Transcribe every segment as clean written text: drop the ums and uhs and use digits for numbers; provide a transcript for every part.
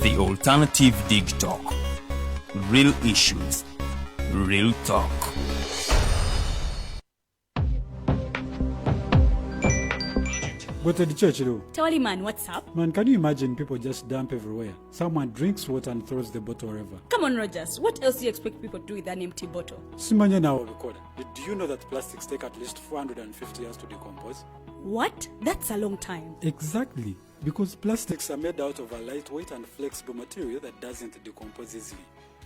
The Alternative Digital. Real issues, real talk. But the church, though. Tewali man, what's up? Man, can you imagine people just dump everywhere? Someone drinks water and throws the bottle wherever. Come on, Rogers. What else do you expect people to do with an empty bottle? Simanya now record. Do you know that plastics take at least 450 years to decompose? What? That's a long time. Exactly. Because plastics are made out of a lightweight and flexible material that doesn't decompose easily.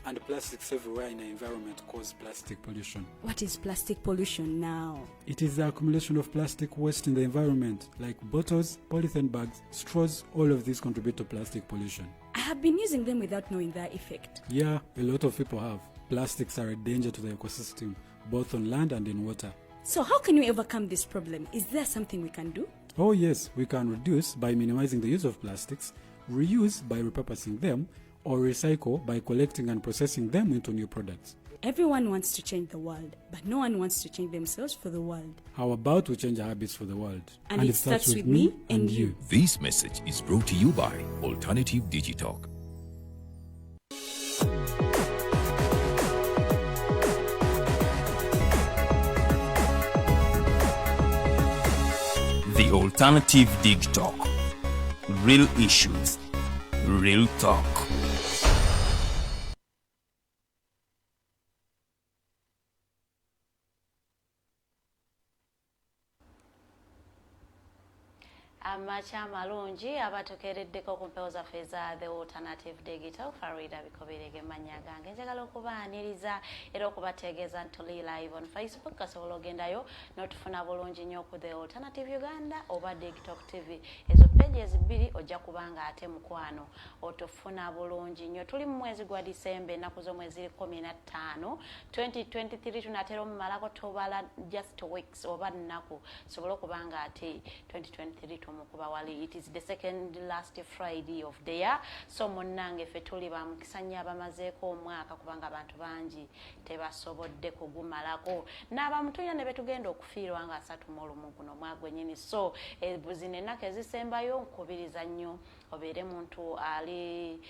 And plastics everywhere in the environment cause plastic pollution. What is plastic pollution now? It is the accumulation of plastic waste in the environment, like bottles, polythene bags, straws, all of these contribute to plastic pollution. I have been using them without knowing their effect. Yeah, a lot of people have. Plastics are a danger to the ecosystem, both on land and in water. So, how can we overcome this problem? Is there something we can do? Oh, yes, we can reduce by minimizing the use of plastics, reuse by repurposing them, or recycle by collecting and processing them into new products. Everyone wants to change the world, but no one wants to change themselves for the world. How about we change our habits for the world? And it starts with me and you. This message is brought to you by Alternative Digitalk. The Alternative Digital. Real issues, real talk. Amakya amalungi abatukeereddeko ku mpewo zaffe eza The Alternative Digital. Farida Bikobirege mannya gange. Njagala okubaaniriza era okubategeeza nti tuli live on Facebook. Kasobola ogendayo n'otufuna bulungi nnyo ku The Alternative Uganda oba Digital TV. Ezo pages bbiri ojja kubanga ate mukwano otufuna bulungi nnyo. Tuli mu mwezi gwa Disemba, ennaku z'omwezi 15 2023. Tunatera omumalako, tobala just weeks oba nnaku sobole okuba nga ate 2023 tumukuba wali. It is the second last Friday of the year. So munnange, ffe tuli bamukisa nnyo abamazeeko omwaka, kubanga abantu bangi tebasobodde kugumalako, n'abamu tulina ne betugenda okufiirwa nga 31 guno omwaka gwennyini. So zino ennaku ezisembayo, nkubiriza nnyo obeere muntu ali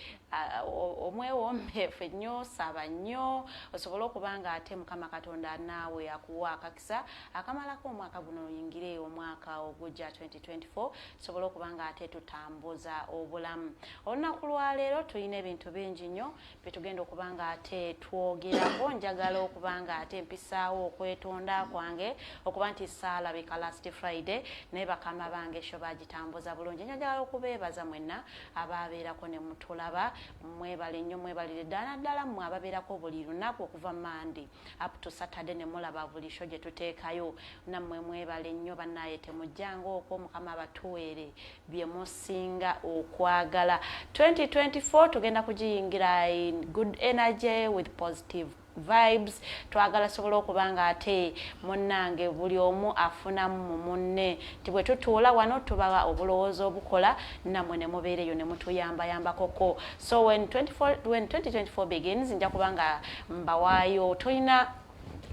omwewombeefu ennyo, saba nnyo osobole okuba nga ate Mukama Katonda naawe akuwa akakisa akamalako omwaka guno, oyingire omwaka ogujja 2024, tusobole okuba nga ate tutambuza obulamu. Olunaku lwaleero tulina ebintu bingi nnyo byetugenda okuba nga ate twogerako. Njagala okuba nga ate mpisaawo okwetonda kwange okuba nti saalabika last Friday, naye bakama bange show bagitambuza bulungi. Njagala okubeebaza mwenna ababeerako ne mutulaba. Mwebale nnyo, mwebalire ddala ddala mmwe ababeerako buli lunaku okuva Monday up to Saturday ne mulaba buli show gye tuteekayo. Nammwe mwebale nnyo bannaye, temujjanga okwo. Mukama abatuweere bye musinga okwagala. 2024 tugenda kugiyingira in good energy with positive vibes. Twagala sobola okuba nga ate munnange buli omu afunamu mu munne, nti bwe tutuula wano tubawa obulowoozo obukola, nammwe ne mubeereyo ne mutuyambayambakoko. So when 2024 begins, nja kuba nga mbawaayo. Tulina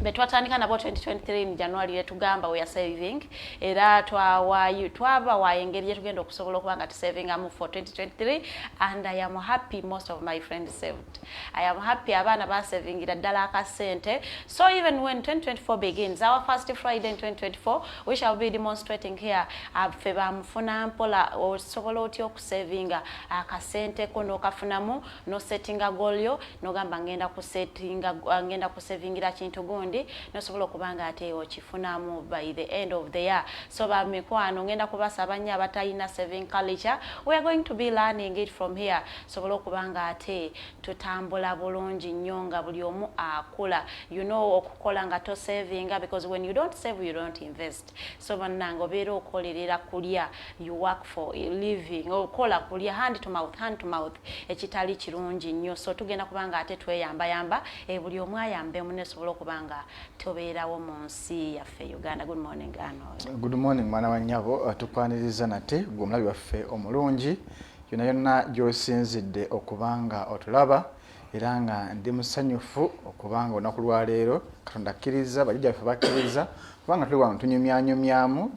betwatandika nabo 2023 in January, yetugamba we are saving, era twawayo, twabawayo engeri gyetugenda okusobola okuba nga tusavingamu for 2023, and I am happy most of my friends saved. I am happy abaana basavingira ddala akasente. So even when 2024 begins, our first Friday in 2024, we shall be demonstrating here, ffe bamufuna mpola, osobola otya okusavinga akasente ko n'okafunamu, nosettinga goal yo, nogamba ngenda kusettinga, ngenda kusavingira kintu gundi, nosobola okuba nga ate okifunamu by the end of the year. So bamikwano, ngenda kubasaba nnyo abatalina saving culture, we are going to be learning it from here, sobola okuba nga ate tutambula bulungi nnyo nga buli omu akula. Okukola nga tosavinga, because when you don't save, you don't invest. So bannange, obeera okolerera kulya, you work for a living, okola kulya, hand to mouth, hand to mouth, ekitali kirungi nnyo. So tugenda kuba nga ate tweyambayamba, buli omu ayambe munne, sobola okuba nga tobeerawo mu nsi yaffe Uganda. Good morning, Arnold. Good morning, mwana wa nnyabo. Tukwaniriza nate gwe omulabi waffe omulungi yonna yonna gy'osinzidde okubanga otulaba. Era nga ndi musanyufu okubanga olunaku lwaleero Katonda akkiriza, bajjajjaffe bakkiriza kubanga tuli wano tunyumyanyumyamu,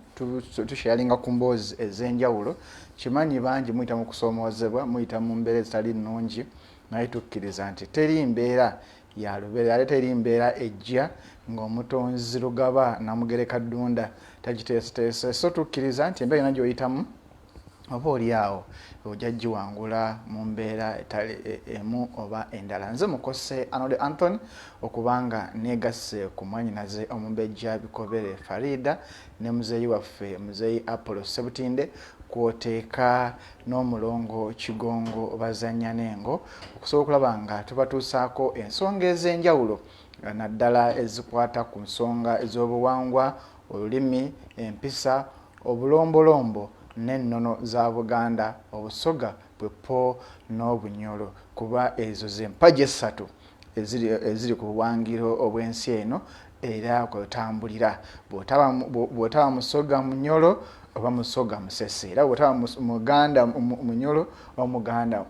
tusharinga ku mboozi ez'enjawulo. Kimanyi bangi muyita mu kusoomoozebwa, muyita mu mbeera ezitali nnungi, naye tukkiriza nti teri mbeera ya lubeerera, ate teri mbeera ejja ng'omutonzi Lugaba Namugereka Ddunda tagiteeseteese. So tukkiriza nti embeera yonna gy'oyitamu oba oli awo ojja giwangula mu mbeera etali emu oba endala. Nze Mukose Arnold Anthony, okubanga neegasse ku mwannyinaze Omumbejja Bikobere Farida ne muzeeyi waffe Muzeeyi Apollo Sebutinde, kwoteeka n'omulongo Kigongo Bazannya n'Engo, okusobola okulaba nga tubatuusaako ensonga ez'enjawulo, naddala ezikwata ku nsonga ez'obuwangwa, olulimi, empisa, obulombolombo n'ennono za Buganda, Obusoga, Bwepo n'Obunyoro, kuba ezo z'empagi essatu eziri ku buwangiro obw'ensi eno era kwetambulira. Bw'otaba Musoga Munyoro oba Musoga Musese, era bw'otaba Muganda Munyoro oba Muganda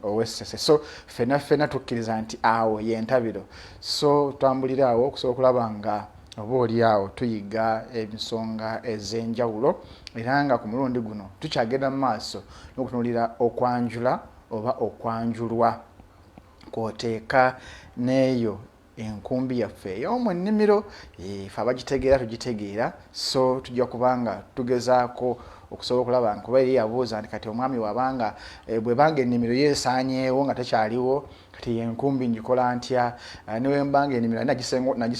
ow'Essese. So ffenna ffenna tukkiriza nti awo y'entabiro, so tutambulira awo okusobola okulaba nga oba oli awo tuyiga ensonga ez'enjawulo. Era nga ku mulundi guno tukyagenda mu maaso n'okutunuulira okwanjula oba okwanjulwa, kw'oteeka n'eyo enkumbi yaffe ey'omu nnimiro. Ffe abagitegeera tugitegeera, so tujja kubanga tugezaako okusobola okulaba nkuba eri yabuuza nti kati omwami wabanga bwebanga ennimiro yeesaanyeewo nga tekyaliwo, kati enkumbi ngikola ntya? Ne wembanga ennimiro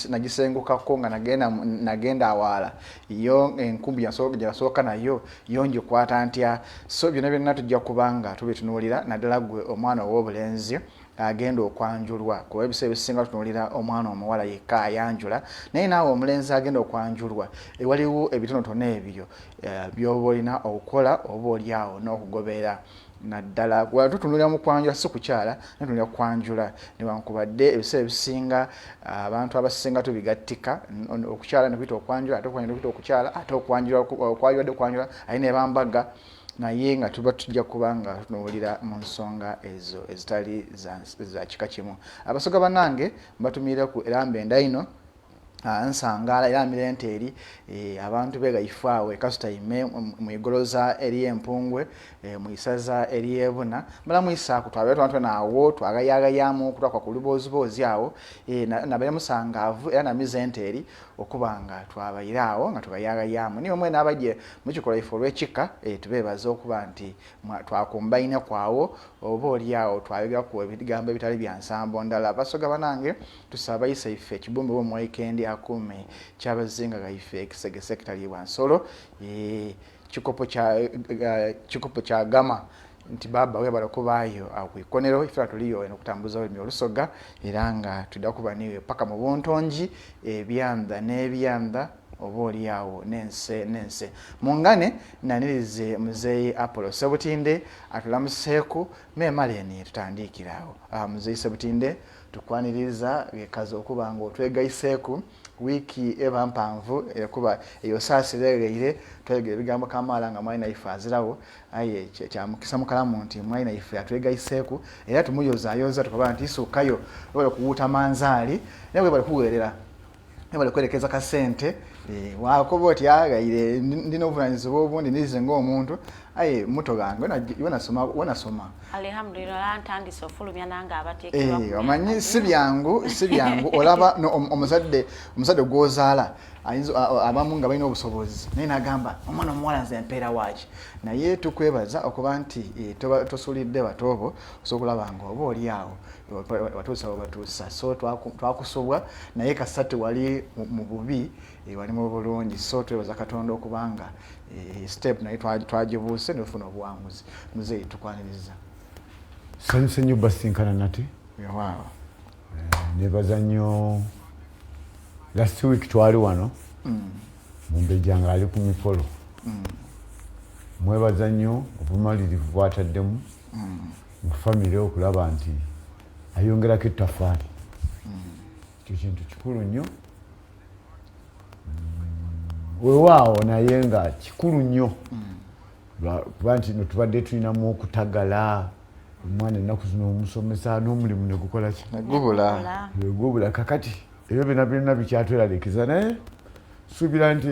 nagisengukako nga nagenda awaala, yo enkumbi gyasooka nayo yo ngikwata ntya? So byonna byonna tujja kubanga tubitunuulira, naddala gwe omwana ow'obulenzi agenda okwanjulwa, kuba ebiseera ebisinga tutunuulira omwana omuwala yekka ayanjula, naye naawe omulenzi agenda okwanjulwa waliwo ebitonotono ebyo by'oba olina okukola oba oli awo n'okugoberera. Naddala tutunuulira mu kwanjula, si kukyala, naye tutunuulira kwanjula, newankubadde ebiseera ebisinga abantu abasinga tubigattika, okukyala ne kuyita okwanjula, ate okwanjula ne kuyita okukyala, ate okwanjula okwanjula okwanjula aye ne bambaga, naye nga tuba tujja kuba nga tutunuulira mu nsonga ezo ezitali za kika kimu. Abasoga bannange mbatumiire ku eramba endaino nsangala era mirente eri abantu begayifu awo ekasitaime mwigoloza eri empungwe, mwisaza eri ebuna mala mwisaaku twabeera twantu naawo twagayagayamu kutwakwa ku lubooziboozi awo, nabeera musangaavu era namize eri okuba nga twabaire awo nga tugayagayamu. Niwe mwena abajje mukikola ife olw'ekika, tubeebaza okuba nti twakumbaine kwawo oba oli awo twayogera ku ebigambo ebitali bya nsambo ndala. Abasoga banange tusaba ise ife ekibumbe bw'omwekendi akuume kyabazinga gaife ekisegese ekitaliibwa nsolo, kikopo kya gama nti baba webala okubaayo awo ku ikonero ife tuliyo eno okutambuza olulimi Olusoga, era nga tudda kuba niwe paka mu buntongi ebyanda n'ebyanda oba oli awo n'ense n'ense. Mungane nanirize Muzeeyi Apollo Sebutinde atulamuseeku meemaleni tutandiikire awo. Muzeeyi Sebutinde tukwaniriza gekazi okuba nga otwegayiseeku wiiki eba mpanvu ekuba eyo saasira ereire twayogera ebigambo kamaala nga mwalina ife azirawo, aye kyamukisa mukalamu nti mwalina ife atwegayiseeku era tumuyozaayoza tukaba nti isuukayo webale kuwuuta manzaali naye webale kuweerera webale kwerekeza kasente, wakoba oti agaire ndina obuvunanyizibwa obundi nize ng'omuntu, aye muto gange wenasoma alhamdulillah ntandise ofulumya nange abateekebwa omanyi si byangu si byangu. Olaba omuzadde gw'ozaala abamu nga balina obusobozi naye nagamba omwana omuwala nze empeera waaki, naye tukwebaza okuba nti tosulidde batoobo osobola okulaba nga oba oli awo watuusa webatuusa. So twakusubwa naye kasatu wali mu bubi wali mu bulungi, so twebaza Katonda okubanga step naye twagibuuse nefuna obuwanguzi. Muzeeyi tukwaniriza. Sanyuse nnyo basinkana nate. Waawo. Nebaza nnyo last week twali wano Mumbejja nga ali ku mikolo. Mwebaza nnyo obumalirivu bwataddemu mu famire okulaba nti ayongerako ettafaali. Ekyo kintu kikulu nnyo. Weewaawo naye nga kikulu nnyo kuba nti no tubadde tulinamu okutagala Omwana ennaku zino omusomesa n'omulimu ne gukola ki? Negubula. Negubula. Kakati ebyo byonna byonna bikyatweraliikiriza, naye suubira nti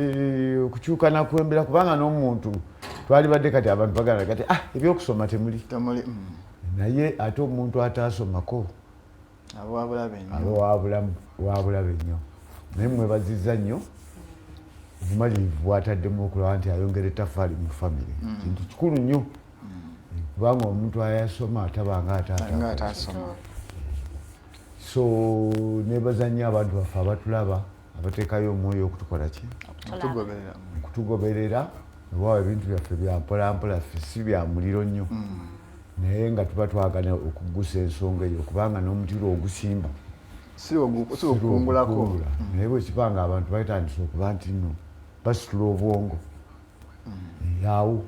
okukyukana kwembeera, kubanga n'omuntu twalibadde kati abantu bagamba kati ah, ebyokusoma temuli. Temuli. Naye ate omuntu ataasomako aba wabulabe nnyo. Aba wabulabe nnyo. Naye mwebazizza nnyo obumalirivu bwataddemu okulaba nti ayongera ettafaali mu famire. Kintu kikulu nnyo, kubanga omuntu ayasoma tabanga nga ate ataasoma. So nebaza nnyo abantu baffe abatulaba, abateekayo omwoyo okutukola ki? Okutugoberera. Okutugoberera. Oba ebintu byaffe bya mpolampola, ffe si bya muliro nnyo, naye nga tuba twagala okugusa ensonga eyo, kubanga n'omutiro ogusimba si okukungulako. Okukungula. Naye bwe kiba nga abantu batandise okuba nti nno basitula obwongo awo,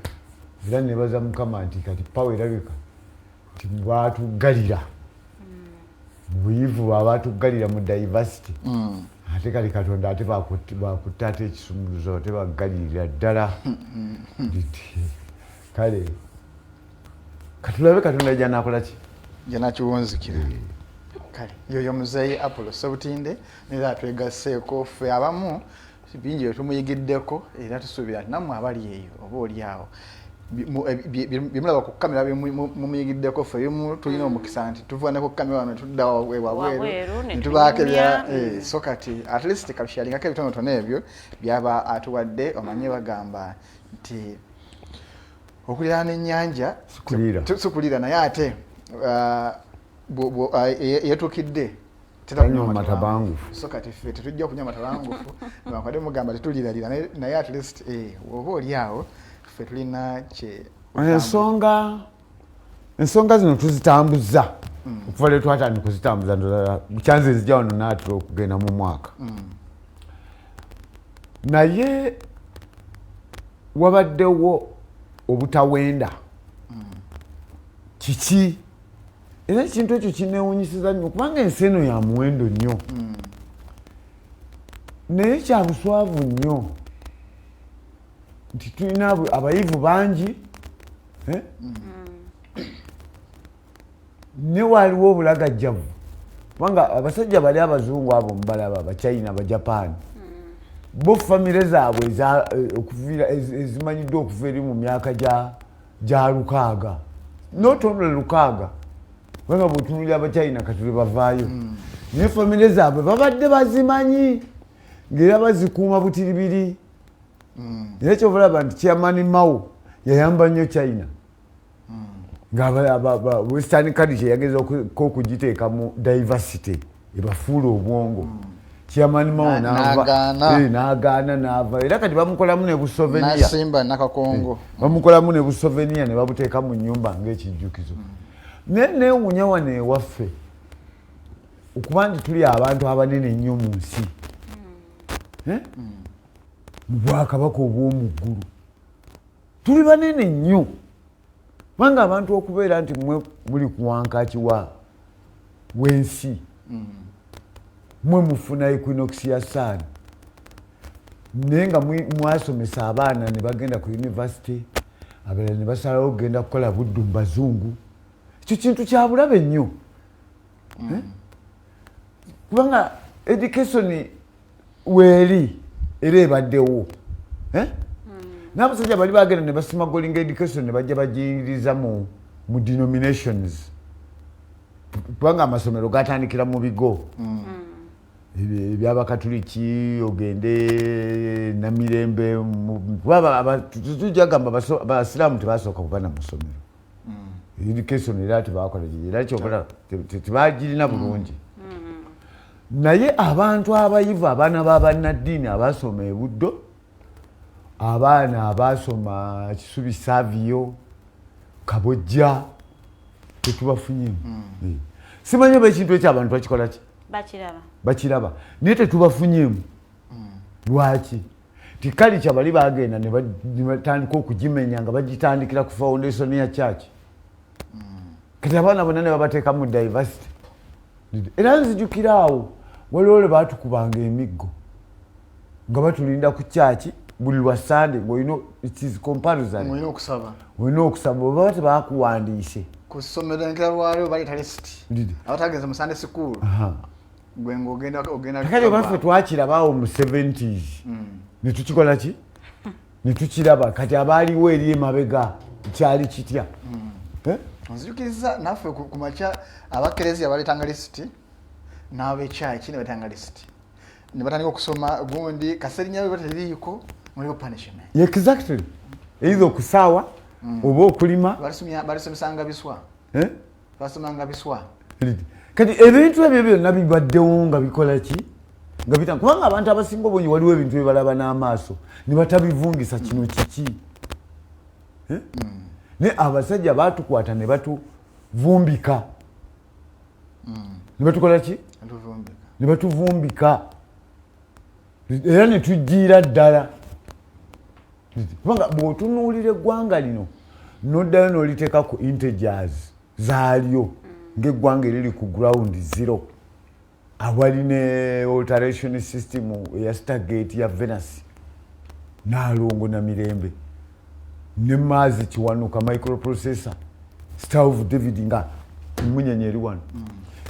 era nebaza Mukama nti kati power erabika nti batuggalira mu buyivu, bwabatugalira mu diversity. Ate kali Katonda ate bakutta ate ekisumuluzo, ate baggalirira ddala. Nti, kale katulabe Katonda gyanakola ki. Gyanakiwunzikira. Kale yoyo muzeeyi Apollo Sebutinde, nera atwegasseeko. Ffe abamu bingi byetumuyigiddeko, era tusuubira nti nammwe abali eyo oba oli awo byemulaba ku kamera mumuyigiddeko. Ffe ebimu tulina omukisa nti tuva ne ku kamera wano tudda wabweru Wabweru, ne netubaako ebirala. tunyumya. So kati at least katushalingako ebitonotono ebyo byaba atuwadde. Omanye bagamba nti okuliraana ennyanja Sikuliira. Sikuliira, naye ate yetuukidde Tanywa matabangufu. So kati ffe tetujja kunywa matabangufu, newankubadde mugamba tetuliralira, naye at least oba oli awo ffe tulina kye Ensonga zino tuzitambuza okuva lwe twatandika okuzitambuza. Kyanze nzija wano naatera okugenda mu mwaka, naye wabaddewo obutawenda kiki, era ekintu ekyo kinewunyisiza nnyo, kubanga ensi eno ya muwendo nnyo, naye kya buswavu nnyo nti tulina abayivu bangi, eh? Ne waliwo obulagajjavu, kubanga abasajja bali abazungu abo mubalaba, Abachina, Abajapaani, bo famire zaabwe ezimanyiddwa okuva eri mu myaka gya 60, not only 60, kubanga bwetunulira Abachina kati lwe bavaayo, naye famire zaabwe babadde bazimanyi ngaera bazikuuma butiribiri. Era kyova olaba nti Chairman Mao yayamba nnyo China, nga western culture yagezako okugiteeka mu diversity ebafuula obwongo. Chairman Mao N'agaana. N'agaana n'ava, era kati bamukolamu ne busouvenir. Nasimba nakakongo. Bamukolamu ne busouvenir ne babuteeka mu nyumba ng'ekijjukizo. Naye neewuunya wano ewaffe okuba nti tuli abantu abanene ennyo mu nsi, Eh? Mu bwakabaka obw'omu ggulu tuli banene nnyo, kubanga abantu okubeera nti mwe muli ku wankaaki wa w'ensi, mwe mufuna equinox ya sun, naye nga mwasomesa abaana ne bagenda ku university, abalala ne basalawo okugenda kukola buddu mu bazungu. Ekyo kintu kya bulabe nnyo. Eh? Kubanga education weeri era ebaddewo. Eh? N'abasajja bali bagenda ne basmugglinga education ne bajja bagiyingiriza mu denominations, kubanga amasomero gatandikira mu bigo ebyabakatuliki, ogende Namirembe, kuba tujja gamba abasiraamu tebasooka kuba na masomero. Education era tebakola, era kyokola tebagirina bulungi. Naye abantu abayivu, abaana b'abannaddiini abasoma ebuddo, abaana abasoma Kisubi Savio, Kabojja, tetubafunyemu. Simanyi oba ekintu ekyo abantu bakikola ki. Bakiraba. Bakiraba, naye tetubafunyemu. Lwaki? Tikali bali bagenda ne batandika okugimenya nga bagitandikira ku foundation ya church. Kati abaana bonna ne babateeka mu diversity. Era nzijukira awo waliwo lwe baatukubanga emiggo nga batulinda ku kyaki buli lwa Sande, ngaolina, it is compulsory. Olina okusaba. Olina okusaba, bwe baba tebakuwandiise. Ku ssomero enkera lwaliwo baleeta lisiti, abatagenze mu Sunday school, gwe ng'ogenda ogenda. Kakati obaffe twakirabaawo mu 70s ne tukikola ki, ne tukiraba. Kati abaaliwo eri emabega kyali kitya? Eh? Nzijukiriza naffe ku makya abakereziya baleetanga lisiti, n'abekyaki ne baleetanga lisiti, ne batandika okusoma gundi kaserinnya bwe teriiko muliwo punishment. Exactly, either okusaawa oba okulima. Balisomesanga biswa. Eh? Basomanga biswa. Kati ebintu ebyo byonna bibaddewo nga bikola ki, nga bita, kubanga abantu abasinga obungi waliwo ebintu byebalaba n'amaaso ne batabivungisa kino kiki. Eh? Naye abasajja batukwata ne batuvumbika, ne batukola ki, Tuvumbika. ne batuvumbika era ne tujiira ddala, kubanga bw'otunuulira eggwanga lino n'oddayo n'oliteeka ku integers zaalyo ng'eggwanga eriri ku ground zero awali ne alteration system eya Stargate ya Venus, Naalongo na Mirembe ne Maazi Kiwanuka microprocessor, Star of David nga emunyenye eri wano,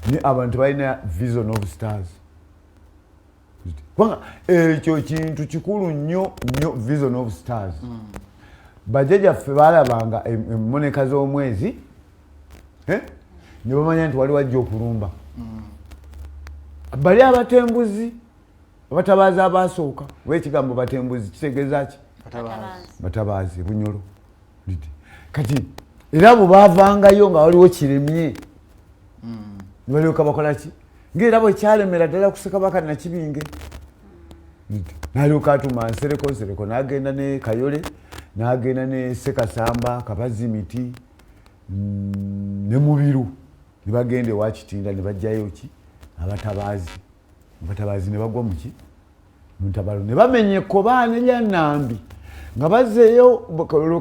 ne abantu balina vision of stars, kubanga ekyo kintu kikulu nnyo nnyo, vision of stars. Bajjajjaffe balabanga emmoneka z'omwezi, eh? Ne bamanya nti waliwo ajja okulumba. Bali abatembuzi, abatabaazi abasooka, oba ekigambo batembuzi kitegeeza ki? Batabaazi. Batabaazi Bunyolo. Kati era abo bavangayo nga waliwo kiremye, ne balyoka bakola ki, ngaera bwe kyalemera ddala ku Ssekabaka Nakibinge, nalyoka atuma Nsereko. Nsereko n'agenda ne Kayole, n'agenda ne Sekasamba Kabazimiti, ne Mubiru, ne bagenda ewa Kitinda ne bajjayo ki, abatabaazi. Abatabaazi ne bagwa muki, muntabalo, ne bamenya ekkobaane lya Nambi nga bazzeeyo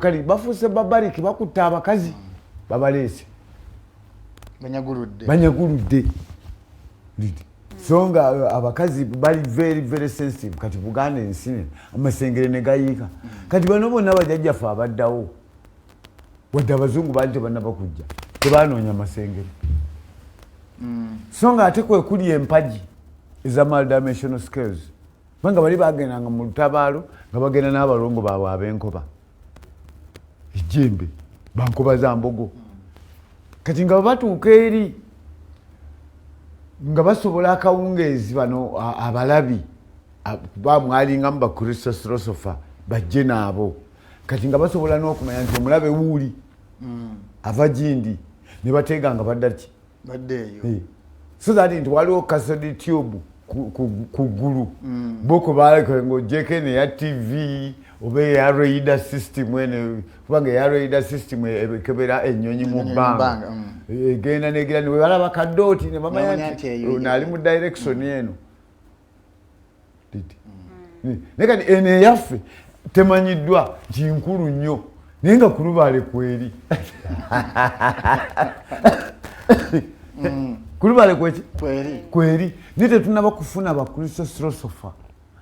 kali bafuuse babariki, bakutta abakazi babaleese. Banyaguludde. Banyaguludde. So nga abakazi bali very very sensitive. Kati Buganda ensine amasengere ne gayiika. Kati bano bonna bajjajjaffe abaddawo, wadde abazungu baali tebannaba kujja, tebanoonya masengere. So nga ate kwe kuli empagi eza multidimensional scales, kubanga bali bagendanga mu lutabaalo nga bagenda n'abalongo baabwe ab'enkoba, ejjembe, bankoba za mbogo. Kati nga batuuka eri nga basobola akawungeezi, bano abalabi bamwalingamu ba Christophilosopher bajje naabo. Kati nga basobola n'okumanya nti omulabe wuuli ava gindi, ne bateega nga badda ki? Badde eyo. Eh. So that nti waliwo cathode tube ku ggulu boko baleka ng'ogyeko eno eya TV oba eya radar system eno, kubanga eya radar system ekebera ennyonyi mu Ennyonyi mu bbanga. bbanga. Egenda negira ne bwe balaba kadooti ne bamanya bamanya nti nti eyo ono ali mu direction eno. Naye kati eno eyaffe temanyiddwa nti nkulu nnyo, naye nga ku lubaale kweri, ku lubaale kweki? Kweri. Kweri, naye tetunaba kufuna bakristo philosopher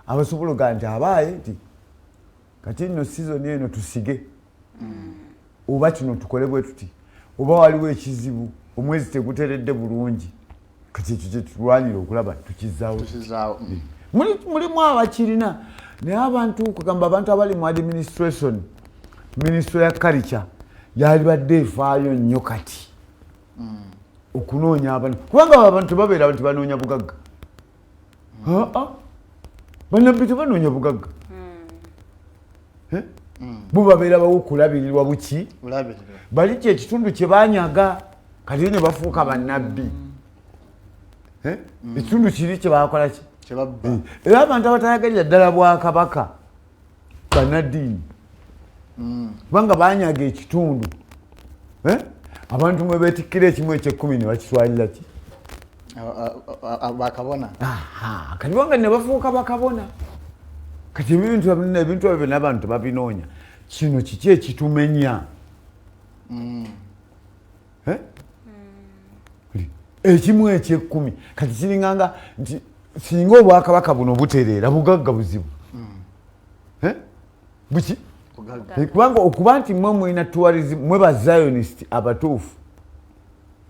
abasobola ogaa nti abaaye nti kati nno season eno tusige, oba kino tukole bwe tuti, oba waliwo ekizibu, omwezi teguteredde bulungi. Kati ekyo kyetulwanira okulaba tukizaawo. Tukizaawo. Mulimu abakirina, naye abantu kugamba abantu abali mu administration, ministry ya culture yalibadde efaayo nnyo kati okunoonya abantu, kubanga abo abantu babeera nti banoonya bugagga. Aa, bannabbi tebanoonya bugagga. Eh? Bo babeera bawo kulabirirwa buki? Bulabirirwa. Bali ki ekitundu kye banyaga, kati ne bafuuka bannabbi. Eh? Ekitundu kiri kye bakola ki? Kyebabba. Eh, era abantu abatayagalira ddala bwakabaka bannaddiini, kubanga banyaga ekitundu. Eh? Abantu mwe beetikkira ekimu ekyekkumi ne bakitwalira ki? Bakabona. Aha, kati kubanga ne bafuuka bakabona. Kati ebintu ebyo byonna abantu tebabinoonya. Kino kiki ekitumenya? Eh? Ekimu ekyekkumi kati kiringanga nti singa obwakabaka buno butereera, bugagga buzibu. Eh? Buki? Bugagga. Kubanga okuba nti mwe mulina tourism, mwe ba Zionist abatuufu.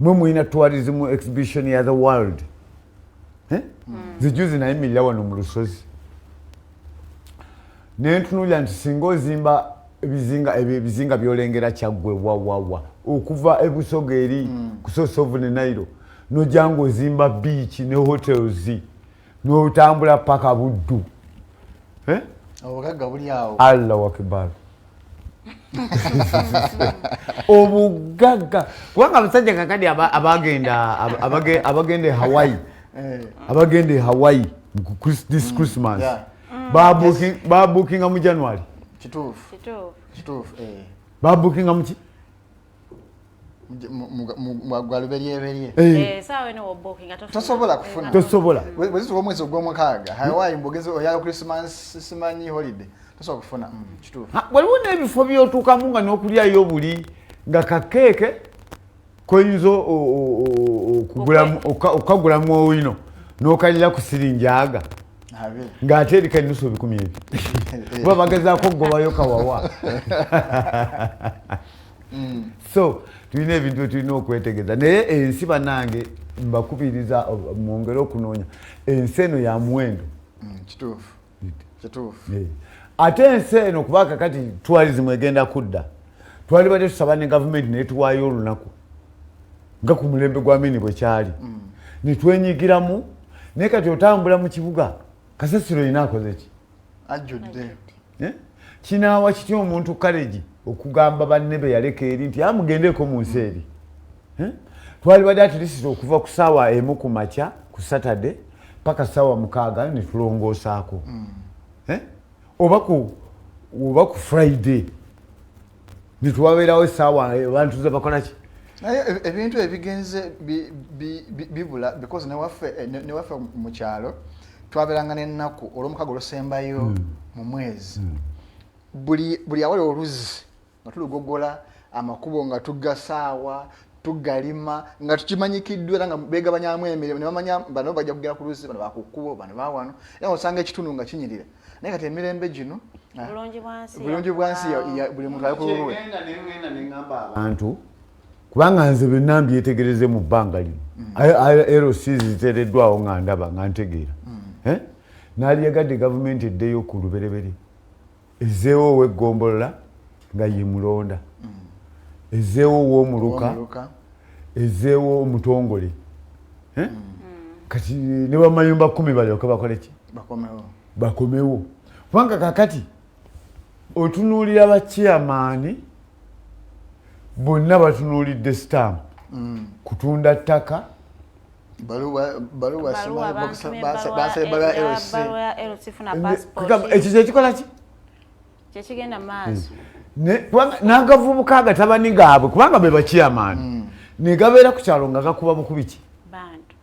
Mwe mulina tourism exhibition ya the world. Eh? Zijuzi nayimirira wano mu lusozi nentunulira nti singa ozimba ebizinga, ebyo ebizinga byolengera Kyaggwe wawawa okuva ebusoga eri ku source of the Nile, nojja nga ozimba beach ne hotels n'otambula paka Buddu. Eh? Obugagga buli awo. Allah wakibar, obugagga, kubanga abasajja kakadi abagenda e Hawaii, abagenda e Hawaii ku this Christmas, babukinga mu January. Kituufu. Kituufu. Kituufu, eh. Babukinga muki? Gwa luberyeberye. Eh. Saawa eno wobukinga tofuna. Tosobola kufuna. Tosobola. Bwe zituka omwezi ogw'omukaaga, Hawaii mbogezi oyala Christmas, simanyi holiday, tosobola kufuna. Kituufu. Ha, waliwo n'ebifo byotuukamu nga n'okulyayo buli nga kakeeke koyinza okukagulamu owino n'okalira ku siringi aga 20. Ng'ate eriko enusu 2000, kuba bagezaako okugobayo kawawa. So tulina ebintu byetulina okwetegereza, naye ensi, bannange, mbakubiriza mwongere okunoonya. Ensi eno ya muwendo. Kituufu, kituufu. Eh. Ate ensi eno, kuba kakati tourism egenda kudda, twalibadde tusaba ne gavumenti netuwaayo olunaku nga ku mulembe gwa Amini bwe kyali, netwenyigiramu. Naye kati otambula mu kibuga, kasasiro yina akoze ki? Ajjudde. Eh? Kinaawa kitya omuntu courage okugamba banne be yaleka eri nti amugendeko mu nsi eri? Eh? Twalibadde at least okuva ku saawa 1 ku makya ku Saturday paka saawa 6 netulongoosaako. Eh? Oba ku Friday netuwabeerawo essaawa abantu ze bakolaki. Naye ebintu ebigenze bibula because newaffe mu kyalo twabeeranga n'ennaku olw'omukago olusembayo mu mwezi, buli awali oluzzi nga tulugogola, amakubo nga tugasaawa, tugalima, nga tukimanyikiddwa, era nga begabanyamu emirimu ne bamanya bano bajja kugera ku luzzi, bano bakukkubo, bano bawano, era osanga ekitundu nga kinyirira. Naye kati emirembe gino, ah, Bulungi bwansi. Bulungi bwansi, buli muntu ali ku lulwe. Abantu, kubanga nze byonna mbyetegereze mu bbanga lino, LC ziteereddwawo nga ndaba nga ntegeera. Eh? Naalyagadde gavumenti eddeyo ku luberebere, ezzeewo ow'eggombolola nga ye mulonda, ezzeewo ow'omuluka, Omuluka. Ezzeewo omutongole. Eh? Kati ne bamayumba 10 balyoke bakole ki? Bakomewo. Bakomewo, kubanga kakati otunuulira bachairman bonna batunuulidde stamp, kutunda ttaka. Baluwa, baluwa. Baluwa. Simanyi Bantumye. Bansaba ebbaluwa ya LC. Baluwa ya LC, funa passport. Kugamba, ekyo kyekikola ki? Kyekigenda maaso. Kubanga n'agavubuka agatabani gaabwe, kubanga be bachairman, ne gabeera ku kyalo nga gakuba bukubi ki? Bantu.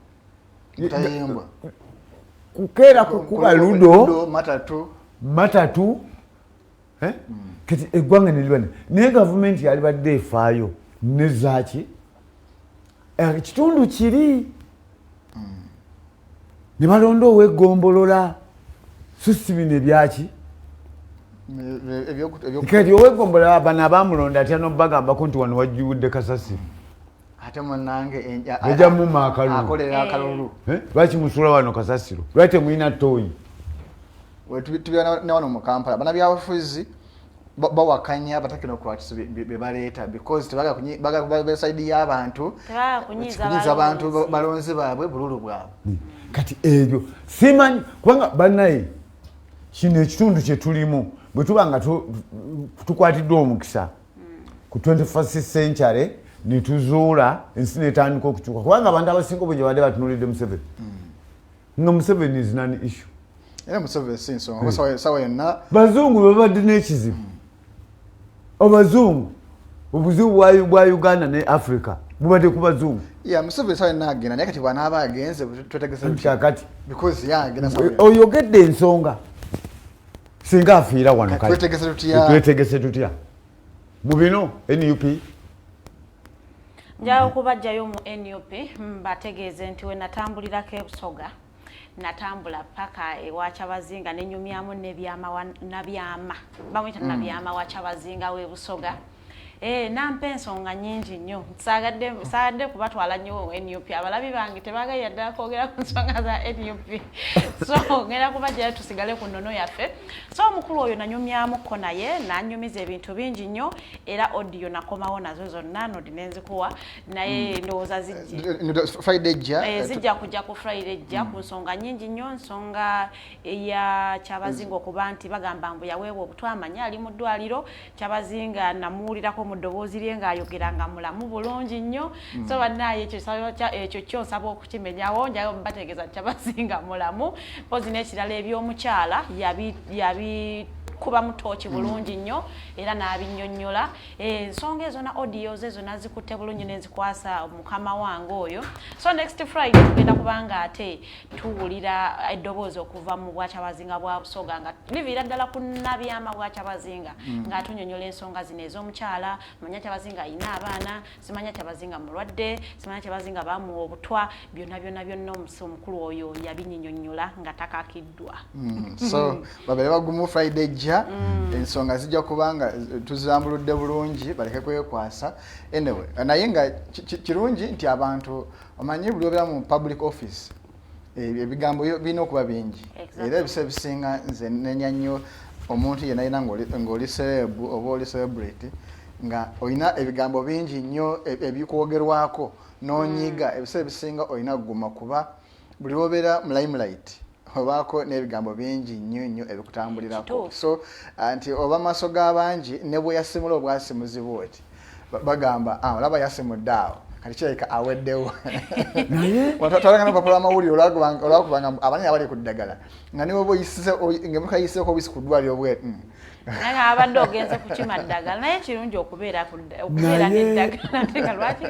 Mutayimbwa. Kukeera kukuba ludo. Matatu. Matatu. Eh? Kati eggwanga neriba, naye gavumenti yalibadde efaayo nezaaki ekitundu kiri ne balonda ow'eggombolola, so si bino ebyaki. Kati ow'eggombolola bano abamulonda atya nobagambako nti wano wajjuwudde kasasiro? Ate munange Ejja mumma akalulu. Akolera akalulu. Eh? Lwaki musula wano kasasiro? Lwaki temulina toyi? Tubeera ne wano mu Kampala, bannabyabufuzi bawakanya abatechnocrats be baleeta because tebagala bagala kuba side y'abantu. Tebagala kunyiiza. Kunyiiza abantu. Balonzi. Balonzi baabwe, bululu bwabwe. Kati ebyo simanyi, kubanga bannaye kino ekitundu kye tulimu, bwe tuba nga tukwatiddwa omukisa ku 21st century ne tuzuula ensi netandika okukyuka, kubanga abantu abasinga obungi badde batunuulidde Museveni, nga Museveni is non issue. Era Museveni si nsonga kuba sawa yonna. Bazungu babadde n'ekizibu, abazungu, obuzibu bwa Uganda ne Africa bubadde ku bazungu. Ya, Museveni sawa yonna agenda, naye kati bw'anaaba agenze twetegese tutya? Kakati Because ye agenda sawa yonna. Oyogedde ensonga, singa afiira wano Kati kale. twetegese tutya? Twetegese tutya mu bino NUP? Njagala okubajjayo mu NUP, mbategeeze nti we natambulirako ebusoga, natambula paka ewa Kyabazinga, nenyumyamu nebyama, nabyama bamwita Nabyama wa Kyabazinga w'ebusoga. Nampa ensonga nnyingi nnyo. Saagadde kubatwala nnyo NUP. Abalabi bange tebaagala ddala kwogera ku nsonga za NUP, so ngenda kubajjayo tusigale ku nnono yaffe. So omukulu oyo nanyumyamukko naye, nanyumiza ebintu bingi nnyo, era audio nakomawo nazo zonna nodi nenzikuwa naye ndowooza zijje. Friday ejja. Zijja kujja ku Friday ejja ku nsonga nnyingi nnyo. Nsonga eya Kyabazinga okuba nti bagamba mbu yaweebwa obutwa, amanyi ali mu ddwaliro. Kyabazinga namuwulirako mu ddoboozi lye ng'ayogera nga mulamu bulungi nnyo. So bannaaye, ekyo kyo nsaba okukimenyawo, njaga bategeeza Kyabazinga mulamu. Mpozi n'ekirala, ebyomukyala yabikuba mutooki bulungi nnyo era n'abinnyonnyola. Ensonga ezo na audios ezo nazikutte bulungi nenzikwasa mukama wange oyo. So next Friday tugenda kubanga ate tuwulira eddoboozi okuva mu bwakyabazinga bwa Busoga, nga liviira ddala ku nabyama bwakyabazinga, ng'atunyonnyola ensonga zino ez'omukyala. Manya Kyabazinga ayina abaana, simanya Kyabazinga mulwadde, simanya Kyabazinga bamuwa obutwa, byonna byonna byonna omukulu oyo yabinyinyonnyola nga takakiddwa. So babeere bagumu, Friday ejja ensonga zijja kubanga tuzambuludde bulungi, baleke kwekwasa. Anyway, naye nga kirungi nti abantu omanyi buli obeera mu public office, ebigambo birina okuba bingi. Era ebiseera ebisinga nze nenya nnyo omuntu yenna yina ng'oli celeb oba oli celebrity nga olina ebigambo bingi nnyo ebikwogerwako n'onyiga. Ebiseera ebisinga olina kuguma, kuba buli lwobeera mu limelight obaako n'ebigambo bingi nnyo nnyo ebikutambulirako. So nti oba maaso g'abangi, ne bwe yasimula obwasimuzibwa oti bagamba, "Ah, olaba yasimudde awo, kati kirabika aweddewo." Naye twalanga nopapula amawulire olwakubanga abanene abali ku ddagala nga niwe oba oyisize nga emotoka yiseeko obuyisi ku ddwaliro bwe Naye nga abadde ogenze kukima ddagala, naye kirungi okubeera n'eddagala, ate nga lwaki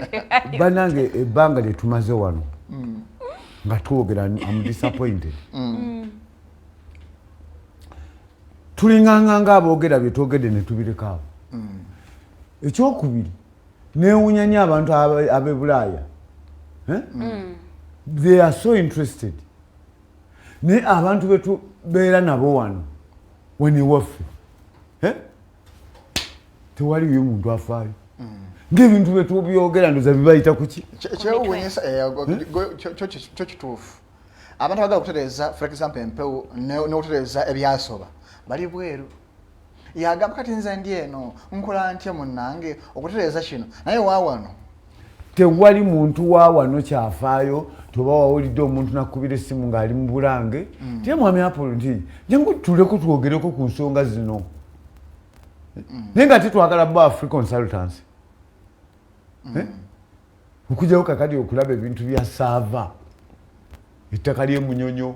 Bannange, ebbanga lye tumaze wano nga twogera, am disappointed. Tulinganga ngaaboogera bye twogedde ne tubirekaawo. Ekyokubiri, neewunya nnyo abantu ab'e Bulaaya. Eh? They are so interested, naye abantu betubeera nabo wano wano ewaffe, eh? Tewaliyo muntu afaayo ng'ebintu byetubyogera, ndoza bibayita kuki? Ekyewuunyisa kyo kituufu, abantu abagala okutereeza, for example, empewo n'okutereeza ebyasoba bali bweru. Yagamba, "Kati nze ndi eno nkola ntya munnange okutereeza kino?" Naye waawano Tewali muntu wa wano kyafaayo. Toba wawulidde omuntu nakubira essimu ng'ali mu Bulange, tiye mwami Apolo nti jangu tuleko twogereko ku nsonga zino, naye nga tetwagala bo free consultants. Eh? Okujjawo kakati okulaba ebintu bya saava, ettaka ly'emunyonyo,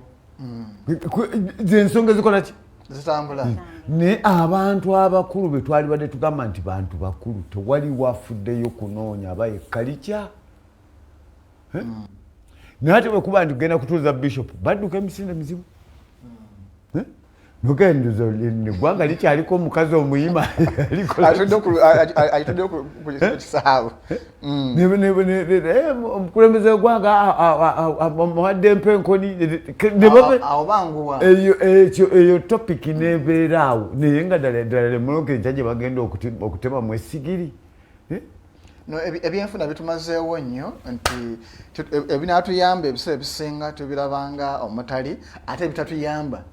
zensonga zikola ki? Zitambula. Naye abantu abakulu be twali badde tugamba nti bantu bakulu, tewali wafuddeyo kunoonya aba ekalikya. Naye ate bwekuba nti kugenda kutuuza bishop, badduka emisinde mizibu. Eh? Nogendoza eggwanga likyaliko omukazi omuyima Ayitudde ku kisaawe. Omukulembeze w'eggwanga amuwadde empa enkoni. Awo banguwa. Eyo topic nebeera awo, naye nga ddala ddala lemuloka enkya gye bagenda okutemamu esigiri. Eh? No, ebyenfuna bitumazeewo nnyo nti ebinaatuyamba ebiseera ebisinga tubirabanga omutali, ate ebitatuyamba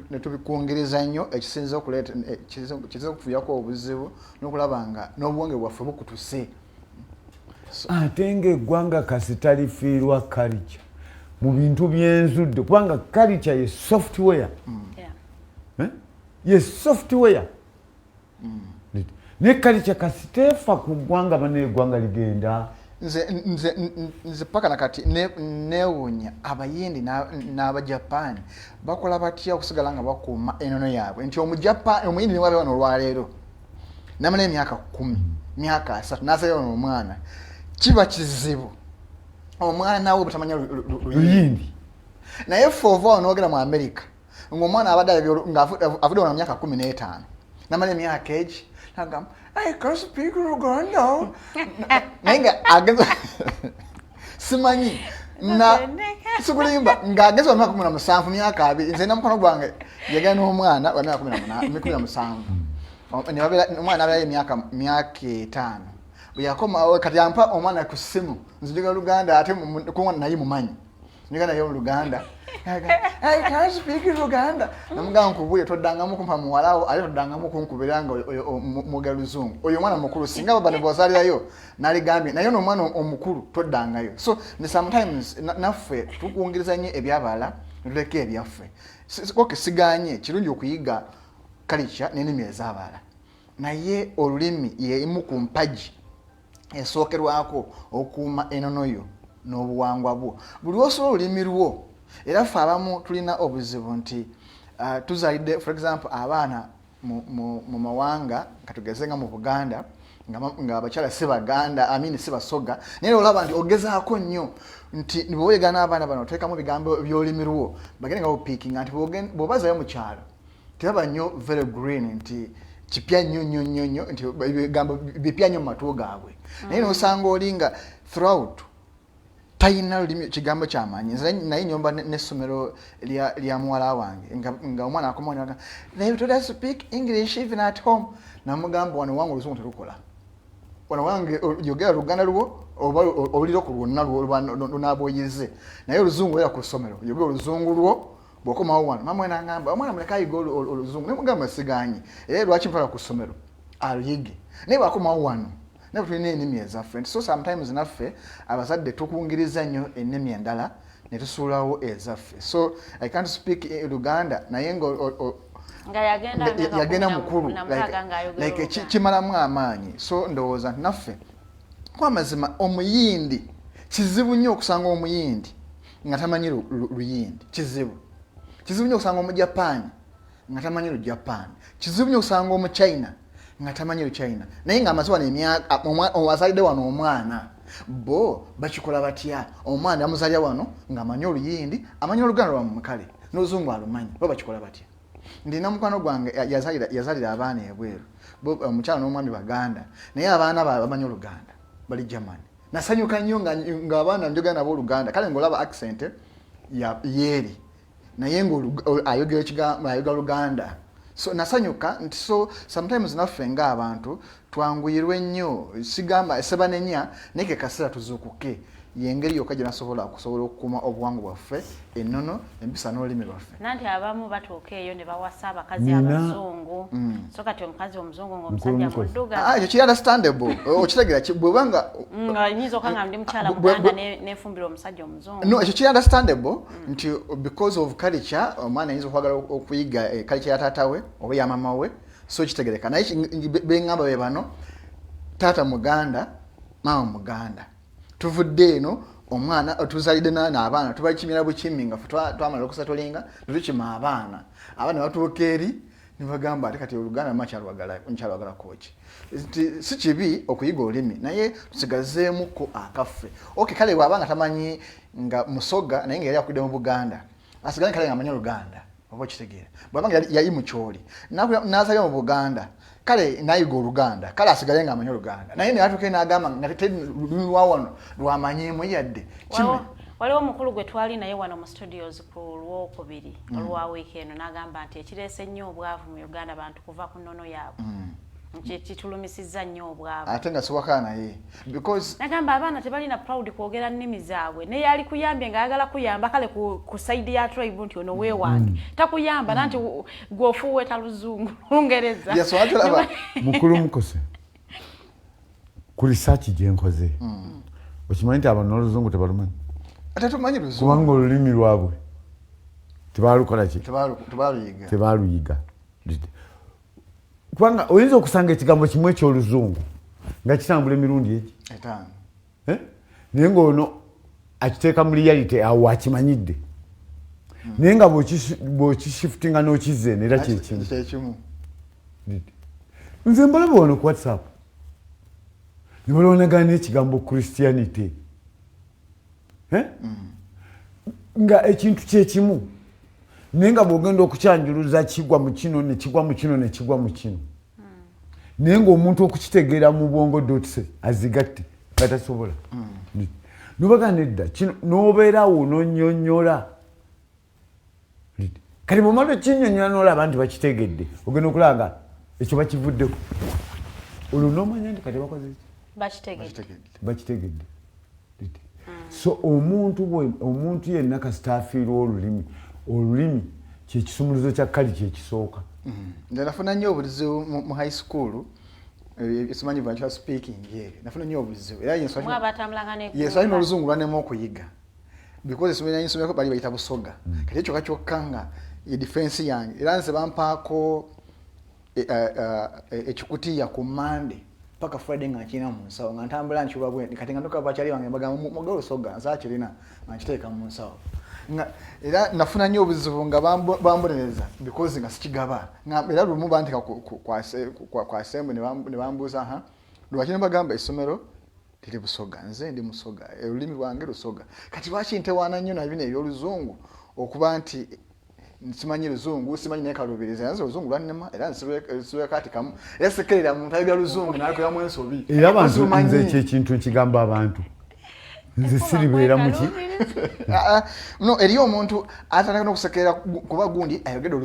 ne tubikungiriza nnyo, ekisinza okuleeta kisinza okufuuyako obuzibu n'okulaba nga n'obuwonge bwaffe bukutuse. Ate ng'eggwanga kasita lifiirwa culture mu bintu byenzudde, kubanga culture ye software. Eh? Ye software, naye culture kasiteefa ku ggwanga, bana eggwanga ligenda. Nze paka nakati neewuunya Abayindi n'Abajapaani bakola batya okusigala nga bakuuma enono yaabwe, nti Omujapani, Omuyindi niwabe wano olwaleero namala emyaka 10, myaka 30, nazayo wano omwana, kiba kizibu omwana we butamanya Luyindi. Luyindi. Naye ffe ova wano nogera mu America ngaomwana abadde nga avudde wano mu myaka 15, namala emyaka egi, nagamba, "I can speak Luganda," naye nga agenza simanyi na sikulimba ng'ageze wa myaka 17, myaka 20. Nze na mukono gwange yagenda n'omwana wa myaka 17. Ne omwana abeerayo emyaka 5. Bwe yakomawo kati ampa omwana ku ssimu, nzijuga Luganda, ate kuba naye mumanyi, njoga naye mu Luganda. "I can't speak Luganda." Namugamba, "Nkubuulire, toddangamu kumpa muwalawo, ate toddangamu kunkubira nga mwogera Luzungu. Oyo omwana mukulu, singa baba ne bwazaalirayo naligambye, naye ono omwana omukulu toddangayo." So ne sometimes naffe tukungiriza nnyo ebyabalala ne tuleka ebyaffe. Okay, siganye, kirungi okuyiga culture n'ennimi ez'abalala, naye olulimi yemu ku mpagi esookerwako okukuuma enono yo n'obuwangwa bwo. Buli lwosobola olulimi lwo. Era ffe abamu tulina obuzibu nti tuzalidde, for example, abaana mu mawanga, katugeze nga mu Buganda, nga abakyala si Baganda, I mean si Basoga, naye olaba nti ogezaako nnyo nti bweoyiga n'abaana bano oteekamu ebigambo by'olulimi lwo, bagende nga bupickinga, nti bw'obazayo mu kyalo tebaba nnyo very green, nti kipya nnyo nnyo nnyo nnyo, nti ebigambo bipya nnyo mu matu gaabwe. Naye nosanga oli nga throughout talina lulimi, kigambo kyamanyi. Nze naye nyomba n'essomero lya muwala wange, nga omwana akomawo, "They don't speak English even at home." Namugamba, "Wano wange oluzungu terukola, wano wange yogera Luganda lwo oba oluliro ku lwonna lunaaba oyize, naye oluzungu era ku ssomero yogera oluzungu lwo. Bw'okomawo wano." Mama nangamba, "Omwana muleke ayiga oluzungu." Nemugamba, "Siganye, era lwaki mutwala ku ssomero aluyige, naye bwakomawo wano." Naye tulina ennimi ezaffe. So sometimes naffe abazadde tukungiriza nnyo ennimi endala ne tusuulawo ezaffe. So "I can't speak Luganda," naye nga nga yagenda nga yagenda mukulu, 16 ng'ayogera like Oluganda. Kimalamu amaanyi. So ndowooza nti naffe kwamazima omuyindi kizibu nnyo okusanga omuyindi nga tamanyi Luyindi. Kizibu, kizibu nnyo okusanga Omujapaani nga tamanyi Lujapaani. Kizibu nnyo okusanga Omuchina nga tamanyi Luchina, naye nga amaze wano emyaka, azalidde wano omwana. Bo bakikola batya? Omwana bamuzalira wano ng'amanyi Oluyindi, amanyi Oluganda lwammwe, kale n'Oluzungu alumanyi. Bo bakikola batya? Ndina mukwano gwange yazalira abaana ebweru. Omukyala n'omwami Baganda, naye abaana baabwe bamanyi Oluganda, bali Germany. Nasanyuka nnyo nga abaana njogera nabo Oluganda, kale ngaolaba accent yeeri, naye nga ayogera Luganda. So nasanyuka nti, so sometimes naffe ng'abantu twanguyirwe nnyo. Sigamba sebanenya, naye ke kaseera tuzuukuke. Yengeri yokka gye nasobola okusobola okukuuma obuwangu bwaffe, ennono, empisa n'olulimi lwaffe. Nanti abamu batuuka eyo ne bawasa abakazi abazungu. So kati omukazi omuzungu ng'omusajja Mukulu. muddugavu. Ah, ekyo kiri understandable, okitegeera bwebanga Nga nyinza okuba nga ndi mukyala muganda nefumbira omusajja omuzungu. No, ekyo kiri understandable nti because of culture omwana ayinza okwagala okuyiga culture ya taata we oba ya mama we, so kitegereka. Naye beŋŋamba be bano, taata muganda, maama muganda, tuvudde eno, omwana tuzalidde naana, abaana tubakimira bukimi, nga ffe twamala okusettlinga netukima abaana. Abaana batuuka eri nebagamba, "Ate kati Oluganda mama nkyalwagala koki?" Nti si kibi okuyiga olulimi, naye tusigazeemuko akaffe. Okay, kale bw'aba nga tamanyi, nga Musoga, naye nga yali akulidde mu Buganda, asigale kale nga amanyi Oluganda, oba okitegeera. Bw'aba nga yali Mukyoli, n'azalira mu Buganda, kale nayiga Oluganda, kale asigale nga amanyi Oluganda. Naye neyatuuka n'agamba nga lulimi lwa wano lwamanyiimu yadde kime. Waliwo omukulu gwe twali naye wano mu studios ku Lwokubiri olwa wiiki eno, n'agamba nti ekireese ennyo obwavu mu Uganda bantu kuva ku nnono yaabwe, nti kitulumisizza nnyo obwavu. Ate nga siwakana naye because Nagamba abaana tebalina proud kwogera nnimi zaabwe, naye yali kuyambye ng'ayagala kuyamba, kale ku side ya tribe nti ono weewange takuyamba, nanti gweofuuweta Luzungu, Lungereza. Yes, waki olaba Mukulu Mukose, ku research gyenkoze, okimanyi nti abantu n'Oluzungu tebalumanyi? Ate tumanyi Luzungu. Kubanga olulimi lwabwe tebalukola ki? Tebaluyiga. Tebaluyiga, kubanga oyinza okusanga ekigambo kimu ekyoluzungu nga kitambula emirundi egi 5. Eh? Naye ngaono akiteeka mu reality awo akimanyidde, naye nga bw'okishiftinga n'okizza eno era kyekimu. Kyekimu. Nze mbalaba wano ku WhatsApp ne balwanagana n'ekigambo Christianity. Eh? Nga ekintu kyekimu, naye nga bw'ogenda okukyanjuluza kigwa mu kino, nekigwa mu kino, nekigwa mu kino, naye ng'omuntu okukitegeera mu bwongo dots azigatte nga tasobola. Nobaga nedda kino, n'obeerawo n'onnyonnyola. Kati bwomala okinyonnyola n'olaba nti bakitegedde, ogenda okulaba nga Ekyo bakivuddeko, olwo nomanya nti kati bakoze ki? Bakitegedde. Bakitegedde. So omuntu yenna kasita afiirwa olulimi, olulimi kyekisumuluzo kya kali kyekisooka. Nze nafuna nnyo obuzibu mu high school, simanyi vernacular speaking ebyo, nafuna nnyo obuzibu era Mwe abatambulanga ne yes, alina oluzungu lwanema okuyiga because essomero lyensomeko bali bayita Busoga. Kati ekyo kyokka nga ye defense yange, era nze bampaako ekikutiya ku Mande paka Friday nga nkirina mu nsawo, nga ntambula nkiba bwe kati nga ntuka bakyali bange mbagamba muge Olusoga nsaakirina, nga nkiteeka mu nsawo. Nga era nafuna nnyo obuzibu nga bambonereza because nga sikigaba. Nga era lumu banteeka ku assembly ne bambuuza, ha, lwaki? Ne mbagamba essomero liri Busoga, nze ndi Musoga, olulimi lwange Lusoga, kati lwaki ntewaana nnyo na bino ebyoluzungu okuba nti simanyi luzungu, simanyi naye kalubiriza nze oluzungu lwannema, era nsibwekaatikamu, era sekerera muntu ayogera luzungu nakolamu ensobi. Era abantu nze ekyo ekintu nkigamba abantu, nze siribeera muki. Ah, ah, no, eriyo omuntu atandika n'okusekerera kuba gundi ayogedde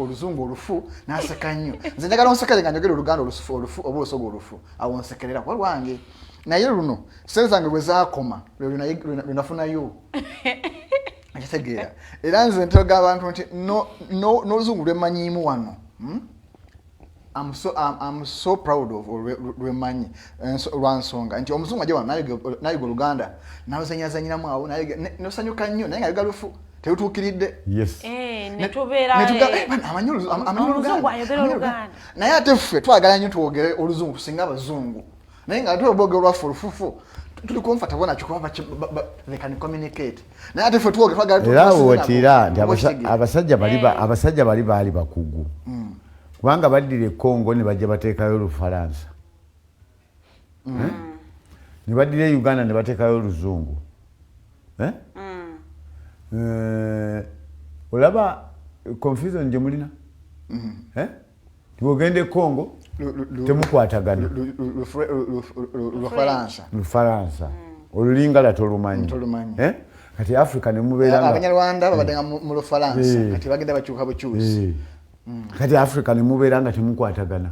oluzungu olufu n'aseka nnyo. Nze njagala onsekere nga njogera Oluganda olufu olufu oba Olusoga olufu, awo nsekerera kuba lwange. Naye luno sente zange bwe zaakoma lwe nafunayo, ekitegeera. Era nze ntega abantu nti n'oluzungu lwemmanyiimu wano, I'm so proud of lwemanyi lwa nsonga nti omuzungu ajja wano nayiga Oluganda naluzanyazanyiramu awo nosanyuka nnyo, naye nga ayiga lufu, terutuukiridde. Eh, ne tubeera Eh, amanyi omuzungu Oluganda, ayogera amanyi Oluganda. Naye ate ffe twagala nnyo twogere oluzungu tusinga abazungu, naye nga ate obwogero lwaffe olufufu tuli comfortable nakyo kuba they can communicate, naye ate ffe twogere twagala Era awo tusinze wetira nabo. nti Okitegeera. abasajja bali baali bakugu, kubanga baddira e Congo ne bajja bateekayo Olufalansa. Eh? Ne baddira e Uganda ne bateekayo Oluzungu. Eh? Eh, olaba confusion gye mulina. Eh? Bw'ogenda e Congo temukwatagana. Lufalansa. Lufalansa, Olulingala tolumanyi. Tolumanyi. Eh? Kati Africa nemubeera nga Abanyarwanda babaddenga mu Lufalansa. Kati bagenda bakyuka bukyusi. Kati Africa nemubeera nga temukwatagana.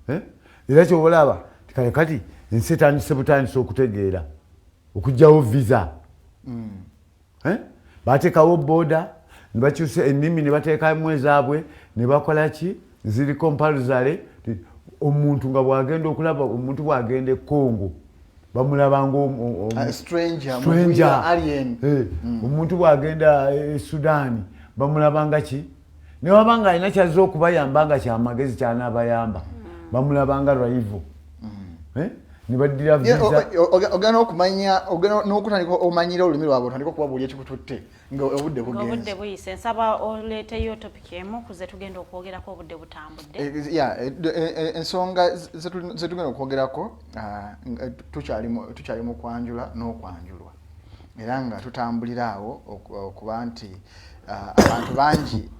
Eh? Era kyobalaba kale kati ensi etandise butandise okutegeera okugyawo visa. Eh? Bateekawo border ne bakyusa ennimi ne bateekamu ezaabwe ne bakola ki, ziri compulsory. Omuntu nga bwagenda okulaba omuntu bwagenda e Congo bamulaba nga stranger, stranger. Mugwira, alien. Eh, omuntu bwagenda e Sudaani bamulaba nga ki, newaba nga alina kyazza okubayamba nga kyamagezi kyanaabayamba, bamulaba nga rival. Eh? Ne baddira visa. Ogenda n'okumanya, ogenda n'okutandika omanyira olulimi lwabwe, otandika okubabuulira ekikututte nga obudde bugenze. Obudde buyise. Nsaba oleeteyo topic emu ku ze tugenda okwogerako, obudde butambudde. Ya, ensonga zetugenda okwogerako, tukyali mu kwanjula n'okwanjulwa, era nga tutambulira awo okuba nti abantu bangi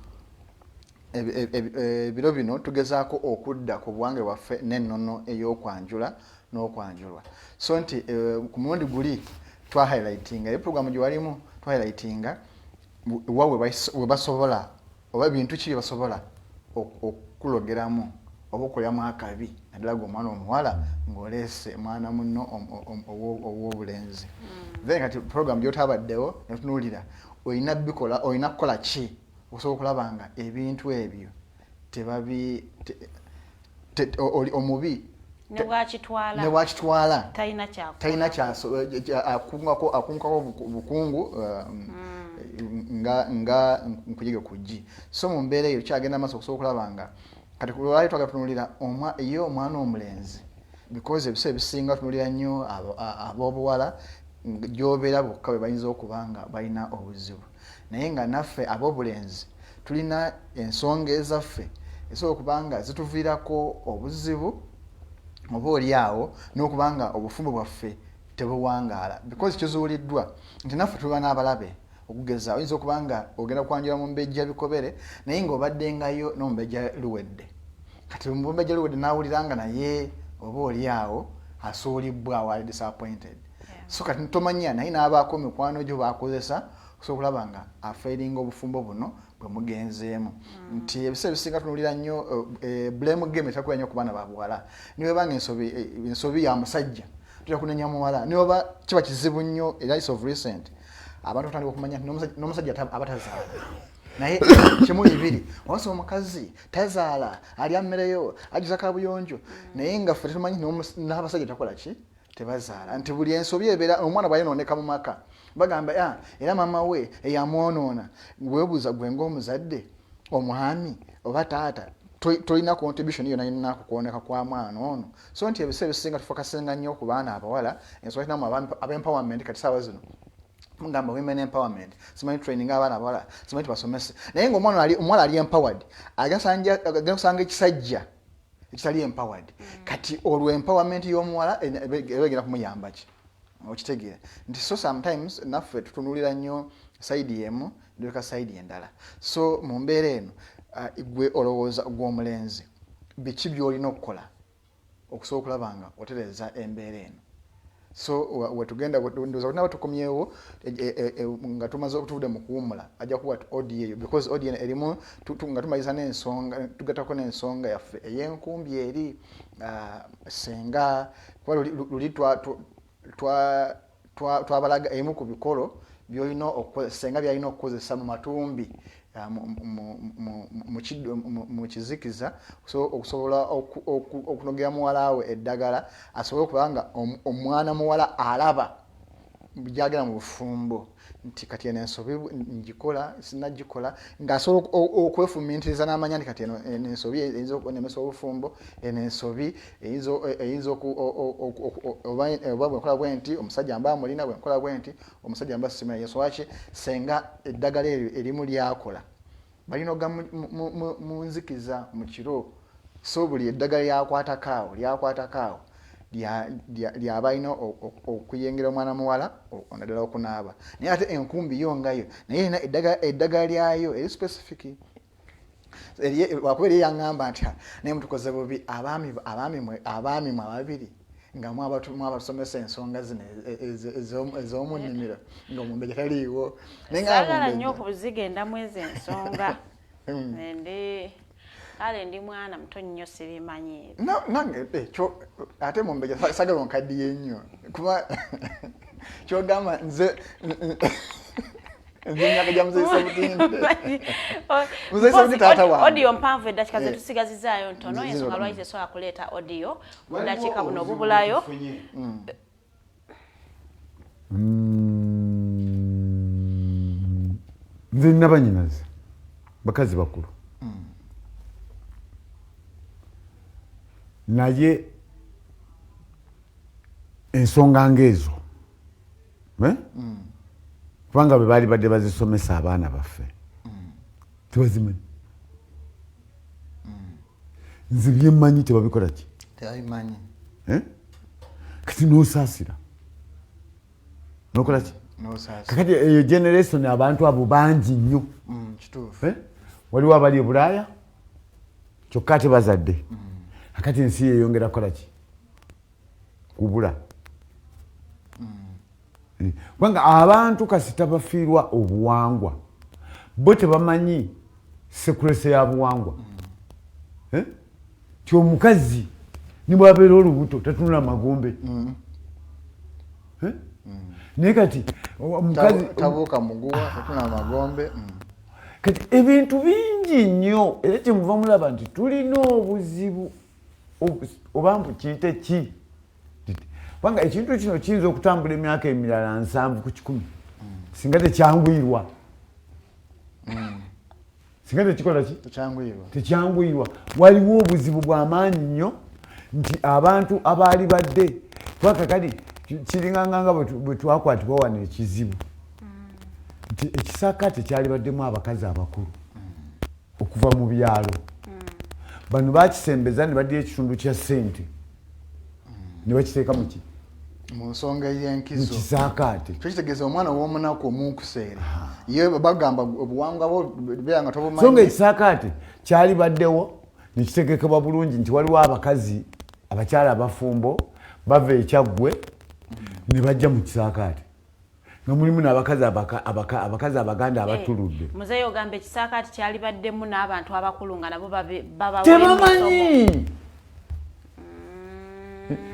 ebiro bino tugezaako okudda ku buwange bwaffe n'ennono ey'okwanjula n'okwanjulwa. So nti ku mulundi guli twahighlightinga eprogramu gye walimu, twahighlightinga wa we basobola oba bintu ki bye basobola okulogeramu oba okulyamu akabi, naddala gwe omwana omuwala ng'oleese mwana munno ow'obulenzi. Then kati program gyotabaddewo netunuulira olina bikola, olina kukola ki okusobola okulaba nga ebintu ebyo tebabi omubi ne bwakitwala ne bwakitwala talina kyakola. Talina akunkako bukungu nga nkuyige kuggi. So mu mbeera eyo kyagenda maaso okusobola okulaba nga kati lwali twagala tunuulira ye omwana omulenzi, because ebiseera ebisinga tunuulira nnyo ab'obuwala gy'obeera bokka bwe bayinza okuba nga balina obuzibu, naye nga naffe ab'obulenzi tulina ensonga ezaffe ezisobola okuba nga zituviirako obuzibu oba oli awo n'okuba nga obufumbo bwaffe tebuwangaala, because kizuuliddwa nti naffe tuba n'abalabe. Okugeza oyinza okuba nga ogenda kwanjula mu Mumbejja Bikobere, naye ng'obaddengayo n'Omumbejja Luwedde. Kati Mumbejja Luwedde n'awulira nga naye oba oli awo asuulibbwa, awo ali disappointed. So kati tomanya, naye n'abaako mikwano gyo bakozesa. Okusobola okulaba nga afairinga obufumbo buno bwe mugenzeemu, nti ebiseera ebisinga tunulira nnyo blame game etakuba nnyo ku baana ba buwala. Niweba nga ensobi ya musajja, tutera kunenya muwala. Niweba kiba kizibu nnyo, era is of recent abantu batandika okumanya nti n'omusajja aba tazaala. Naye kimu bibiri, wasa omukazi tazaala, alya mmereyo, ajuza kabuyonjo, naye nga ffe tetumanyi n'abasajja takola ki, tebazaala. Nti buli ensobi ebeera omwana bwayonooneka mu maka, bagamba, "Ah, era maama we eyamwonoona." Weebuuza gwe ng'omuzadde, omwami oba taata, tolina contribution yonna yonna kukwoneka kwa mwana ono. So nti ebiseera ebisinga tufokasinga nnyo ku baana abawala. Ensonga kinamu ab'empowerment kati saawa zino mugamba women empowerment, simanyi training abaana abawala, simanyi tubasomese, naye nga omwana omuwala ali empowered agenda kusanga ekisajja ekitali empowered. Kati olwo empowerment y'omuwala eba egenda kumuyamba ki? Okitegeera nti so sometimes naffe tutunulira nnyo side emu, ndeka side endala. So mu mbeera eno, gwe olowooza, gwe omulenzi, biki by'olina okukola okusobola okulaba nga otereeza embeera eno? So wetugenda, ndowooza tunaba tukomyewo nga tumaze, tuvudde mu kuwummula, ajja kuwa audio eyo, because audio eno erimu nga tumaliza n'ensonga, tugatako n'ensonga yaffe ey'enkumbi eri senga, kuba luli twabalaga emu ku bikolo byolina senga byalina okukozesa mu matumbi, mu kizikiza, okusobola okunogera muwala we eddagala, asobole okuba nga omwana muwala alaba gyagenda mu bufumbo nti kati eno ensobi ngikola, sinagikola, ng'asobola okwefumintiriza n'amanya nti kati eno ensobi eyinza okunemesa obufumbo, eno ensobi eyinza oba bwenkola bwe nti omusajja mba mulina, bwenkola bwe nti omusajja mba simulina. Yensonga ki senga eddagala eryo erimu lyakola balinoga mu nzikiza mu kiro. So buli eddagala lyakwatako awo, lyakwatako awo, lyaba alina okuyengera omwana muwala, naddala okunaaba. Naye ate enkumbi yo ngayo naye erina eddagala lyayo eri specific. Wakuba eri yaŋŋamba nti, naye mutukoze bubi abaami mwe ababiri nga mwabatusomesa ensonga zino ez'omu nnimiro nga omumbejja taliiwo. Saagala nnyo okuzigendamu ezo ensonga. Ndi kale ndi mwana muto nnyo, sibimanyi. Nange ate mumbejja sagala onkaddiye nnyo, kuba kyogamba nze emyaka gya muzeyi Sebutinde, muzeyi Sebutinde taata wange. Audio mpanvu, eddakiika zetusigazizaayo ntono. Ensonga lwaki tesobola kuleeta audio mu dakiika buno obubulayo? Nze nina banyinaze bakazi bakulu, naye ensonga ngaezo, eh? Kubanga bwe baali badde bazisomesa abaana baffe tebazimanyi. Nze byemmanyi tebabikola ki? Tebabimanyi. Eh? Kati nosaasira nokola ki? Kakati eyo generation abantu abo bangi nnyo. Eh? Waliwo abali e Bulaaya kyokka ate bazadde. Akati ensi yeyongera kukola ki? Kubula. Kubanga abantu kasita bafiirwa obuwangwa, bo tebamanyi secrecy ya buwangwa. Eh? Ti omukazi nibwabeera olubuto tatunula magombe. Eh? Naye kati omukazi tabuuka muguwa, tatunula magombe. Kati ebintu bingi nnyo, era kyemuva mulaba nti tulina obuzibu oba mbu kiyite ki, kubanga ekintu kino kiyinza okutambula emyaka emirala 70 ku 100 singa tekyanguyirwa, singa tekikola ki? Tekyanguyirwa. Waliwo obuzibu bw'amaanyi nnyo nti abantu abaali badde, kuba kakati kiringanga nga bwe twakwatibwa wano ekizibu nti ekisaka tekyali baddemu abakazi abakulu okuva mu byalo. Bano bakisembeza ne baddira ekitundu kya ssente ne bakiteeka muki? Mu nsonga ey'enkizo. Mu kisaakaate. Kitegeeza omwana ow'omunaku omunkuseere ye bagamba obuwangwa bwo beera nga so nga tobumanyi. Ekisaakaate kyali baddewo nekitegekebwa bulungi nti waliwo abakazi, abakyala abafumbo bava ekyaggwe ne bajja mu kisaakaate. Nga mulimu n'abakazi abakazi abaganda abatuludde. Muzeeyi ogamba ekisaakaate kyalibaddemu n'abantu abakulu nga nabo babawa. Tebamanyi.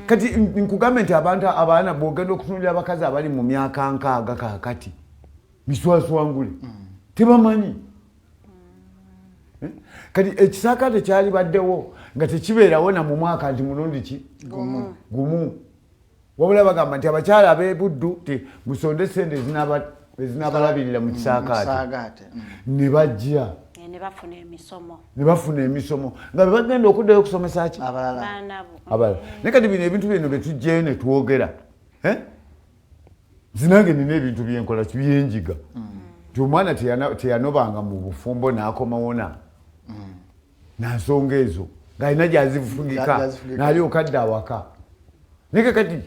Kati nkugambe nti abantu abaana bw'ogenda okutunulira abakazi abali mu myaka 60 kaakati miswaswangule tebamanyi. Kati ekisaakaate kyalibaddewo nga tekibeerawo na mu mwaka nti mulundi ki gumu. Wabula bagamba nti abakyala ab'ebuddu ti musonde sente ezinabalabirira mu kisaakaate ne bajja ne bafuna emisomo nga be bagenda okuddayo okusomesa ki abalala. Naye kati bino ebintu bino bye tuggyeyo ne twogera, nze nange nina ebintu byenkola byenjiga nti omwana teyanobanga mu bufumbo n'akomawo na nsonga ezo ng'alina gy'azifugika n'alyoka adda awaka. Naye kati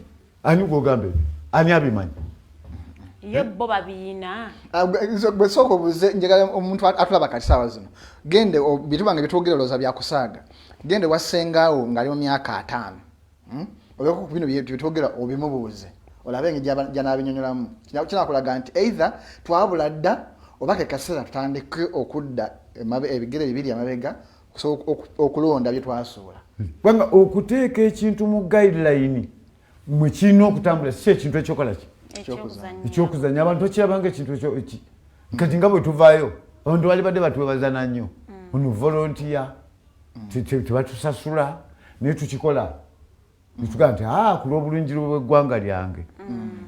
ani gw'ogamba ebyo? Ani abimanyi? Ye bo babiina. Bwe sooka obuuze, njagala omuntu atulaba kati saawa zino, gende bituba nga byetwogera olowooza byakusaaga, gende wasengaawo ng'ali mu myaka 50, obeeko ku bino byetwogera obimubuuze olabe engeri gy'anaabinyonyolamu. Kinakulaga nti either twabula dda oba ke kaseera tutandike okudda ebigere bibiri amabega okulonda bye twasuula. Kubanga okuteeka ekintu mu guideline mwe kirina okutambula si ekintu ekyokola ki ekyokuzannya. Abantu bakirabanga ekintu ekyo kati nga bwe tuvaayo abantu bali badde batwebazana nnyo, ono volunteer tebatusasula naye tukikola netugamba nti ku lw'obulungi bw'eggwanga lyange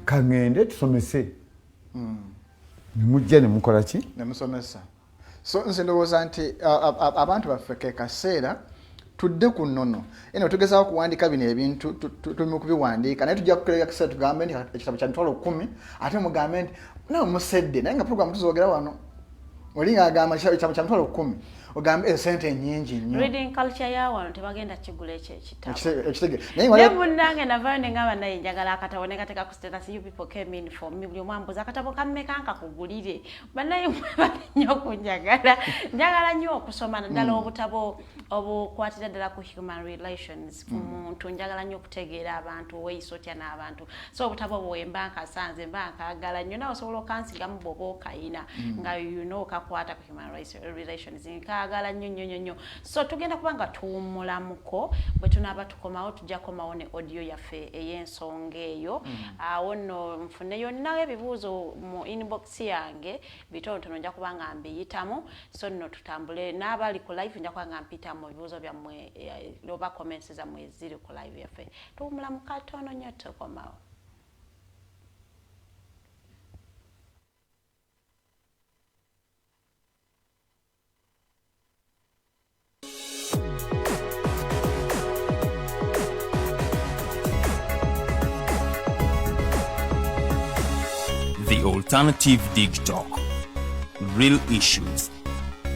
kaŋŋende tusomese, ne mujja ne mukola ki ne musomesa. So nze ndowooza nti abantu baffe ke kaseera tudde ku nnono eno. Tugezaako okuwandiika bino ebintu, tuli mu kubiwandiika, naye tujja kukerera kaseera tugambe nti ekitabo kya 10,000, ate mugambe nti nawe musedde, naye nga program tuzoogera wano oli ng'agamba ekitabo kya 10,000, ogambe esente nyingi nnyo. Reading culture ya wano tebagenda kigula ekyo ekitabo. Ekitege naye munnange navaayo ne ngamba naye njagala akatabo ne kateeka ku status. You people came in for me, buli omu ambuuza akatabo kammeka nkakugulire. Bannaye mwebale nnyo okunjagala, njagala nnyo okusoma naddala obutabo obukwatira ddala ku human relations, ku muntu. Njagala nnyo okutegeera abantu, weeyisa otya n'abantu. So obutabo obwo wemba nkasanze mba nkaagala nnyo. Nawe osobola okansigamu bw'oba okayina nga you know kakwata ku human relations, nkaagala nnyo nnyo nnyo nnyo. So tugenda kuba nga tuwummulamuko, bwe tunaaba tukomawo tujja kukomawo ne audio yaffe ey'ensonga eyo. Awo nno nfune yonna ebibuuzo mu inbox yange bitonotono, nja kuba nga mbiyitamu. So nno tutambule n'abali ku live, nja kuba nga mpita mu bibuuzo byammwe oba comments zammwe eziri ku live yaffe. Tuwummulamu katono nnyo, tukomawo. The Alternative Dig Talk. Real issues,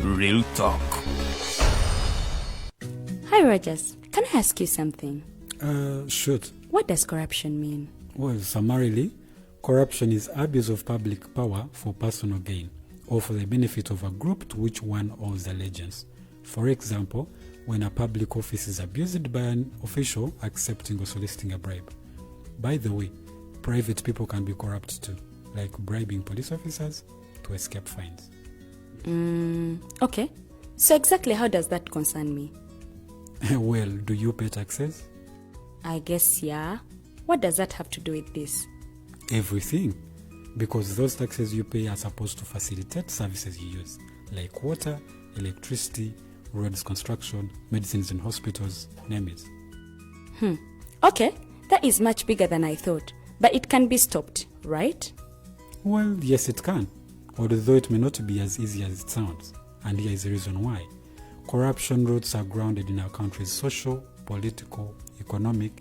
real talk. Hi, Rogers. Can I ask you something? Shoot. What does corruption mean? Well, summarily, corruption is abuse of public power for personal gain or for the benefit of a group to which one owes allegiance. For example, when a public office is abused by an official accepting or soliciting a bribe. By the way, private people can be corrupt too, like bribing police officers to escape fines. Okay. So exactly how does that concern me? Well, do you pay taxes? I guess, yeah. What does that have to do with this? Everything. Because those taxes you pay are supposed to facilitate services you use, like water, electricity, roads construction, medicines in hospitals, name it. Okay, that is much bigger than I thought. But it can be stopped, right? Well, yes, it can, although it may not be as easy as it sounds. And here is the reason why. Corruption roots are grounded in our country's social, political, economic,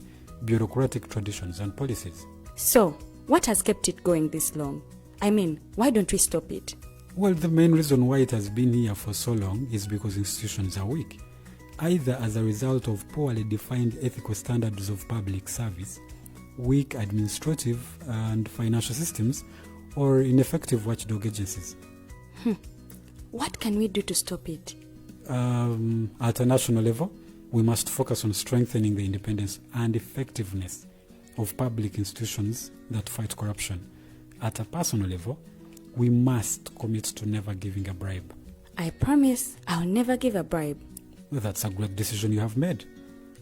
bureaucratic traditions and policies. So, what has kept it going this long? I mean, why don't we stop it? Well, the main reason why it has been here for so long is because institutions are weak, either as a result of poorly defined ethical standards of public service, weak administrative and financial systems, or ineffective watchdog agencies. What can we do to stop it? At a national level, we must focus on strengthening the independence and effectiveness of public institutions that fight corruption. At a personal level, we must commit to never giving a bribe. I promise I'll never give a bribe. That's a great decision you have made.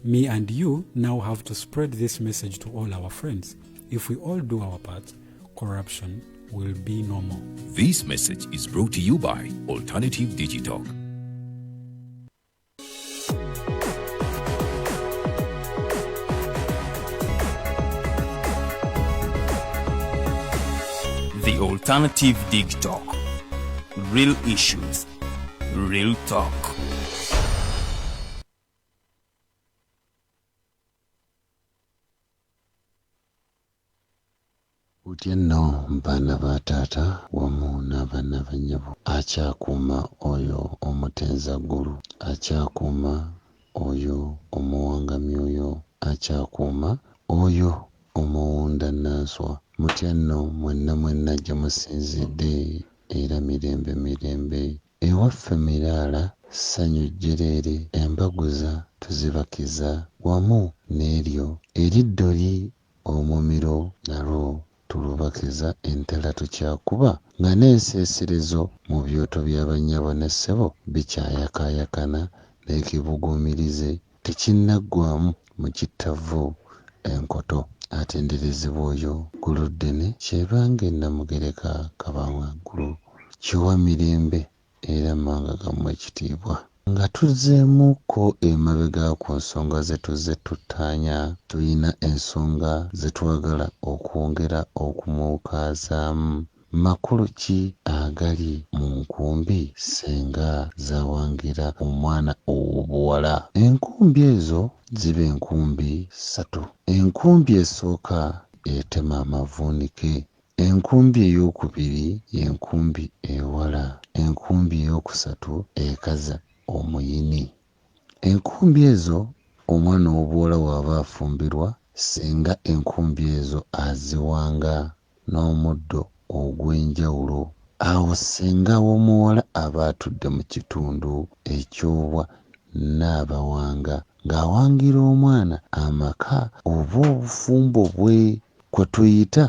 Me and you now have to spread this message to all our friends. If we all do our part, corruption will be no more. This message is brought to you by Alternative Digitalk. The Alternative Dig Talk. Real issues, real talk. Otya nno baana ba taata wamu n'abaana ba nnyabo. Akyakuuma oyo omutenzaggulu, akyakuuma oyo omuwangamyoyo, akyakuuma oyo omuwundannanswa. Mutya nno mwenna mwenna gye musinzidde era mirembe mirembe. Ewaffe miraala, ssanyu jjereere, embaguza tuzibakiza wamu n'eryo eriddoli omumiro nalwo tulubakiza entala tukyakuba nga n'enseeserezo mu byoto bya bannyabo ne ssebo bikyayakaayakana n'ekibuguumirize tekinnaggwamu mu kittavvu enkoto. Atenderezebwa oyo Gguluddene Kyebange Nnamugereka Kabangwaggulu kiwa mirembe era mmanga gammwe ekitiibwa. Nga tuzzeemu ko emabega ku nsonga ze tuzze tuttaanya, tulina ensonga ze twagala okwongera okumuukaazaamu. Makulu ki agali mu nkumbi ssenga z'awangira omwana ow'obuwala? Enkumbi ezo ziba enkumbi ssatu. Enkumbi esooka etema amavuunike. Enkumbi ey'okubiri y'enkumbi ewala. Enkumbi ey'okusatu ekaza omuyini. Enkumbi ezo omwana ow'obuwala bw'aba afumbirwa, ssenga enkumbi ezo aziwanga n'omuddo ogw'enjawulo. Awo ssenga w'omuwala aba atudde mu kitundu eky'obwa Nnaabawanga ng'awangira omwana amaka oba obufumbo bwe kwe tuyita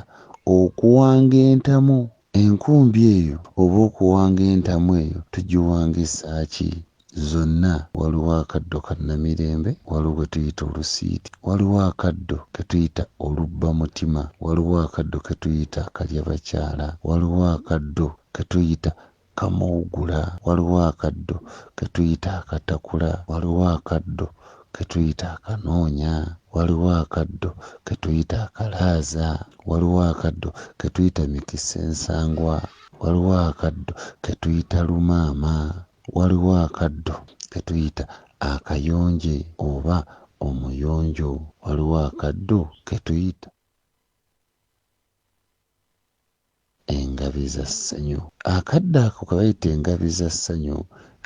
okuwanga entamu. Enkumbi eyo oba okuwanga entamu eyo tugiwangisa ki? Zonna waliwo akaddo ka Namirembe, waliwo gwe tuyita olusiiti, waliwo akaddo ke tuyita olubbamutima, waliwo akaddo ke tuyita akalyabakyala, waliwo akaddo ke tuyita kamuwugula, waliwo akaddo ke tuyita akatakula, waliwo akaddo ke tuyita akanoonya, waliwo akaddo ke tuyita akalaaza, waliwo akaddo ke tuyita mikisa ensangwa, waliwo akaddo ke tuyita lumaama, waliwo akaddo ke tuyita akayonje oba omuyonjo, waliwo akaddo ke tuyita engabi za ssanyu. Akaddo ako ke bayita engabi za ssanyu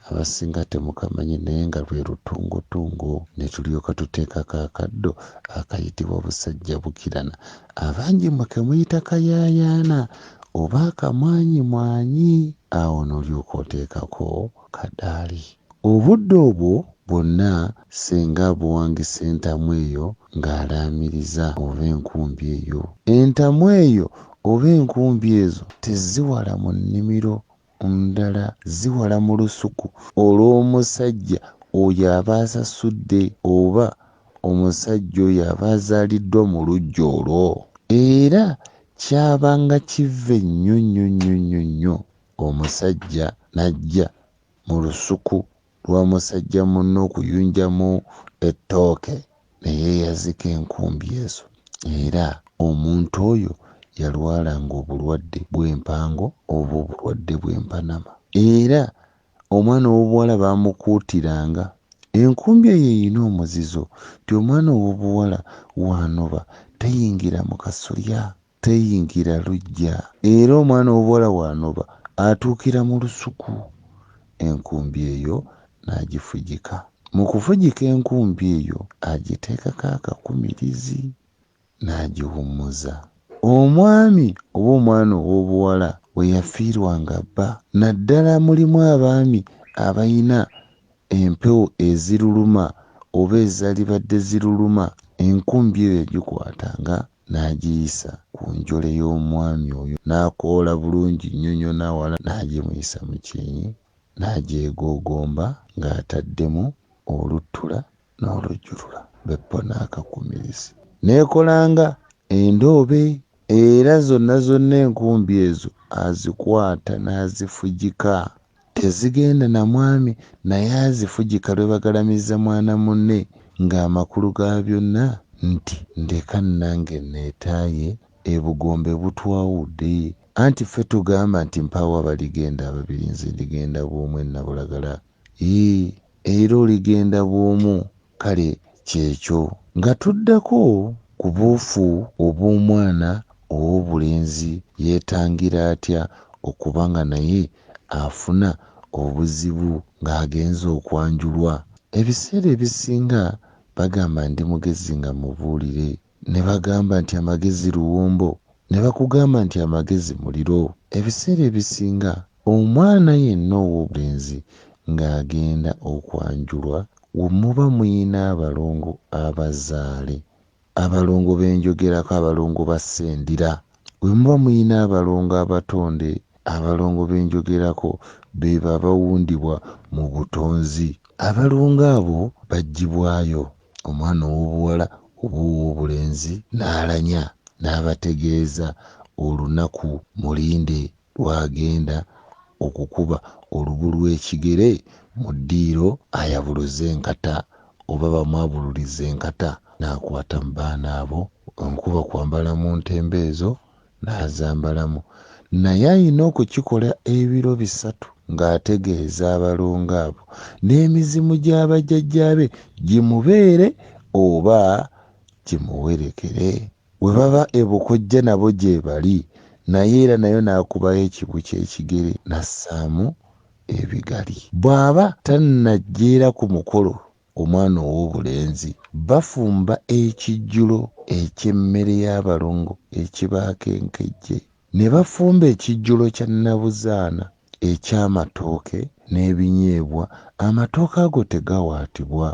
abasinga temukamanyi naye nga lwe lutungotungo ne tulyoka tuteekako akaddo akayitibwa busajja bukirana abangi mmwe ke muyita kayaayaana oba akamwanyimwanyi awo n'olyoka oteekako kadaali. Obudde obwo bwonna ssenga abuwangisa entamu eyo ng'alaamiriza oba enkumbi eyo. Entamu eyo oba enkumbi ezo teziwala mu nnimiro ndala, ziwala mu lusuku olw'omusajja oyo aba asasudde oba omusajja oyo aba azaaliddwa mu luggya olwo. Era kyabanga kivve nnyo nnyo nnyo nnyo nnyo omusajja n'ajja mu lusuku lwa musajja munne okuyunjamu ettooke ne yeeyazika enkumbi ezo. Era omuntu oyo yalwalanga obulwadde bw'empango oba obulwadde bw'empanama. Era omwana ow'obuwala baamukuutiranga. Enkumbi eyo erina omuzizo nti omwana ow'obuwala w'anoba tayingira mu kasolya, tayingira luggya. Era omwana ow'obuwala w'anoba atuukira mu lusuku enkumbi eyo n'agifugika. Mu kufugika enkumbi eyo agiteekako akakumirizi n'agiwummuza. Omwami oba omwana ow'obuwala bwe yafiirwanga bba, naddala mulimu abaami abalina empewo eziruluma oba ezalibadde ziruluma, enkumbi eyo yagikwatanga n'agiyisa ku njole y'omwami oyo n'akoola bulungi nnyo nnyo n'awala n'agimuyisa mu kyenyi n'agyegoogomba ng'ataddemu oluttula n'olujjulula beppo n'akakumirizi n'ekolanga endoobe era zonna zonna enkumbi ezo azikwata n'azifugika tezigenda na mwami naye azifugika lwe bagalamizza mwana munne ng'amakulu ga byonna nti ndeka nange neetaaye ebugombe butwawudde anti ffe tugamba nti mpaawo abaligenda ababiri nze ndigenda bw'omu e Nabulagala. Yii era oligenda bw'omu kale kyekyo. Nga tuddako ku buufu obw'omwana ow'obulenzi yeetangira atya okuba nga naye afuna obuzibu ng'agenze okwanjulwa? Ebiseera ebisinga bagamba ndi mugezi nga mubuulire ne bagamba nti amagezi luwombo ne bakugamba nti amagezi muliro. Ebiseera ebisinga omwana yenna ow'obulenzi ng'agenda okwanjulwa we muba muyina abalongo abazaale, abalongo be njogerako abalongo ba Ssendira, we muba muyina abalongo abatonde, abalongo be njogerako beebo abawundibwa mu butonzi. Abalongo abo baggyibwayo omwana ow'obuwala oba ow'obulenzi n'alanya n'abategeeza olunaku mulinde lw'agenda okukuba olubu lw'ekigere mu ddiiro ayabuluze enkata oba bamwabululize enkata n'akwata mu baana abo nkuba kwambala mu ntembe ezo n'azambalamu naye alina okukikola ebiro bisatu ng'ategeeza abalongo abo n'emizimu gya bajjajjaabe gimubeere oba gimuwerekere. We baba e Bukojja nabo gyebali naye era nayo n'akubayo ekibu ky'ekigere n'assaamu ebigali. Bw'aba tannajjeera ku mukolo omwana ow'obulenzi bafumba ekijjulo eky'emmere y'abalongo ekibaako enkejje ne bafumba ekijjulo kya nnabuzaana eky'amatooke n'ebinyeebwa, amatooke ago tegawaatibwa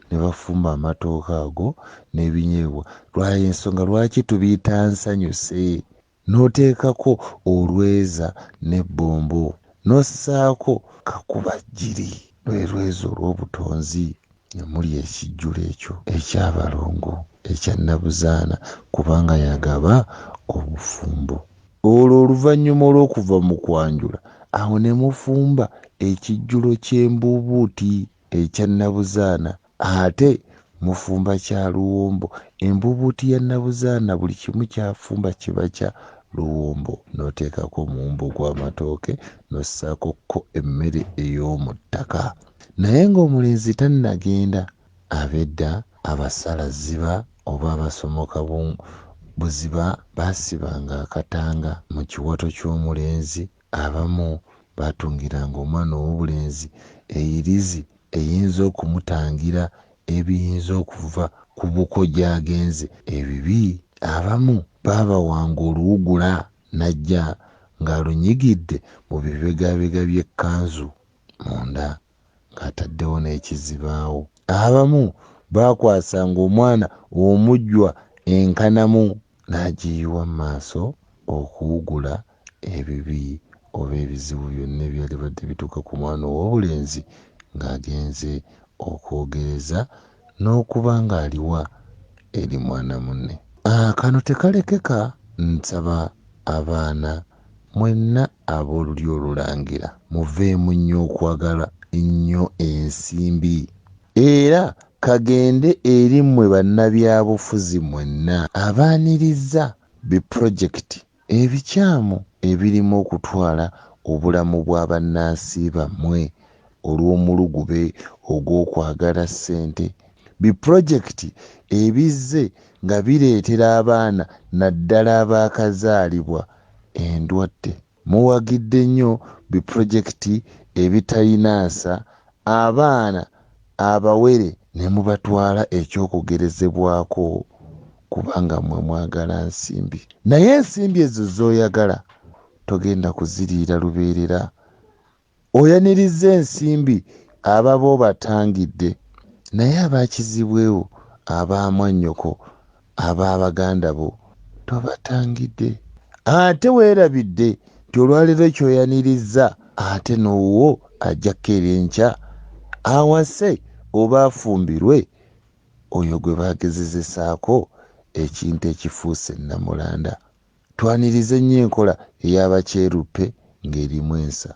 ne bafumba amatooke ago n'ebinyeebwa lwa ensonga lwaki tubiyita nsanyuse n'oteekako olweza n'ebbombo n'ossaako kakubajjiri lwe lweza olw'obutonzi ne mulya ekijjulo ekyo eky'abalongo ekya nnabuzaana kubanga yagaba obufumbo. Olwo oluvannyuma olw'okuva mu kwanjula awo ne mufumba ekijjulo ky'embuubuuti ekya nnabuzaana ate mufumba kya luwombo. Embuubuuti ya nnabuzaana buli kimu ky'afumba kiba kya luwombo n'oteekako omuwumbo gw'amatooke n'ossaako ko emmere ey'omu ttaka. Naye ng'omulenzi tannagenda, ab'edda abasala zziba oba abasomoka buziba baasibanga akatanga mu kiwato ky'omulenzi. Abamu baatungiranga omwana ow'obulenzi eyirizi eyinza okumutangira ebiyinza okuva ku buko gy'agenze ebibi. Abamu baabawanga oluwugula n'ajja ng'alunyigidde mu bibegabega by'ekkanzu munda ng'ataddewo n'ekizibaawo. Abamu baakwasanga omwana omujjwa enkanamu n'agiyiwa mu maaso okuwugula ebibi oba ebizibu byonna ebyalibadde bituuka ku mwana ow'obulenzi ng'agenze okwogereza n'okuba ng'aliwa eri mwana munne. Ah, kano tekalekeka nsaba abaana mwenna ab'olulyo olulangira muveemu nnyo okwagala ennyo ensimbi era kagende eri mmwe bannabyabufuzi mwenna abaanirizza bi pulojekiti ebikyamu ebirimu okutwala obulamu bwa bannansi bammwe olw'omulugube ogw'okwagala ssente. Bi pulojekiti ebizze nga bireetera abaana naddala abaakazaalibwa endwadde. Muwagidde nnyo bi pulojekiti ebitalina nsa abaana abawere ne mubatwala eky'okugerezebwako kubanga mmwe mwagala nsimbi. Naye ensimbi ezo z'oyagala togenda kuziriira lubeerera. Oyanirizza ensimbi ababo obatangidde naye aba kizibwe wo, aba mwannyoko, aba baganda bo Tobatangidde. Ate weerabidde nti olwaleero ky'oyanirizza ate n'owuwo ajja kukeera enkya awase oba afumbirwe oyo gwe baagezezesaako ekintu ekifuuse nnamulanda. Twanirize nnyo enkola eya Bakyeruppe ng'erimu ensa.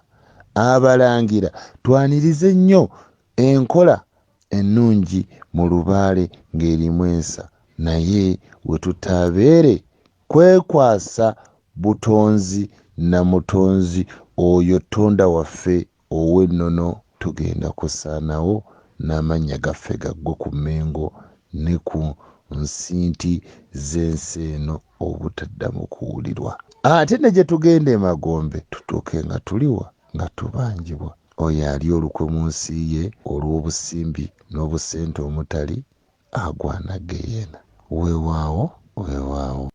Abalangira twanirize nnyo enkola ennungi mu lubaale ng'erimu ensa. Naye we tutaabeere kwekwasa butonzi na mutonzi oyo Ttonda waffe ow'ennono tugenda kusaanawo n'amannya gaffe gaggwe ku Mmengo ne ku nsinti z'ensi eno obutaddamu kuwulirwa. Ate ne gye tugenda emagombe tutuuke nga tuliwa? Nga tubanjibwa. Oyo alya olukwe mu nsi ye olw'obusimbi n'obusente omutali agwana ggeyeena. Weewaawo, weewaawo.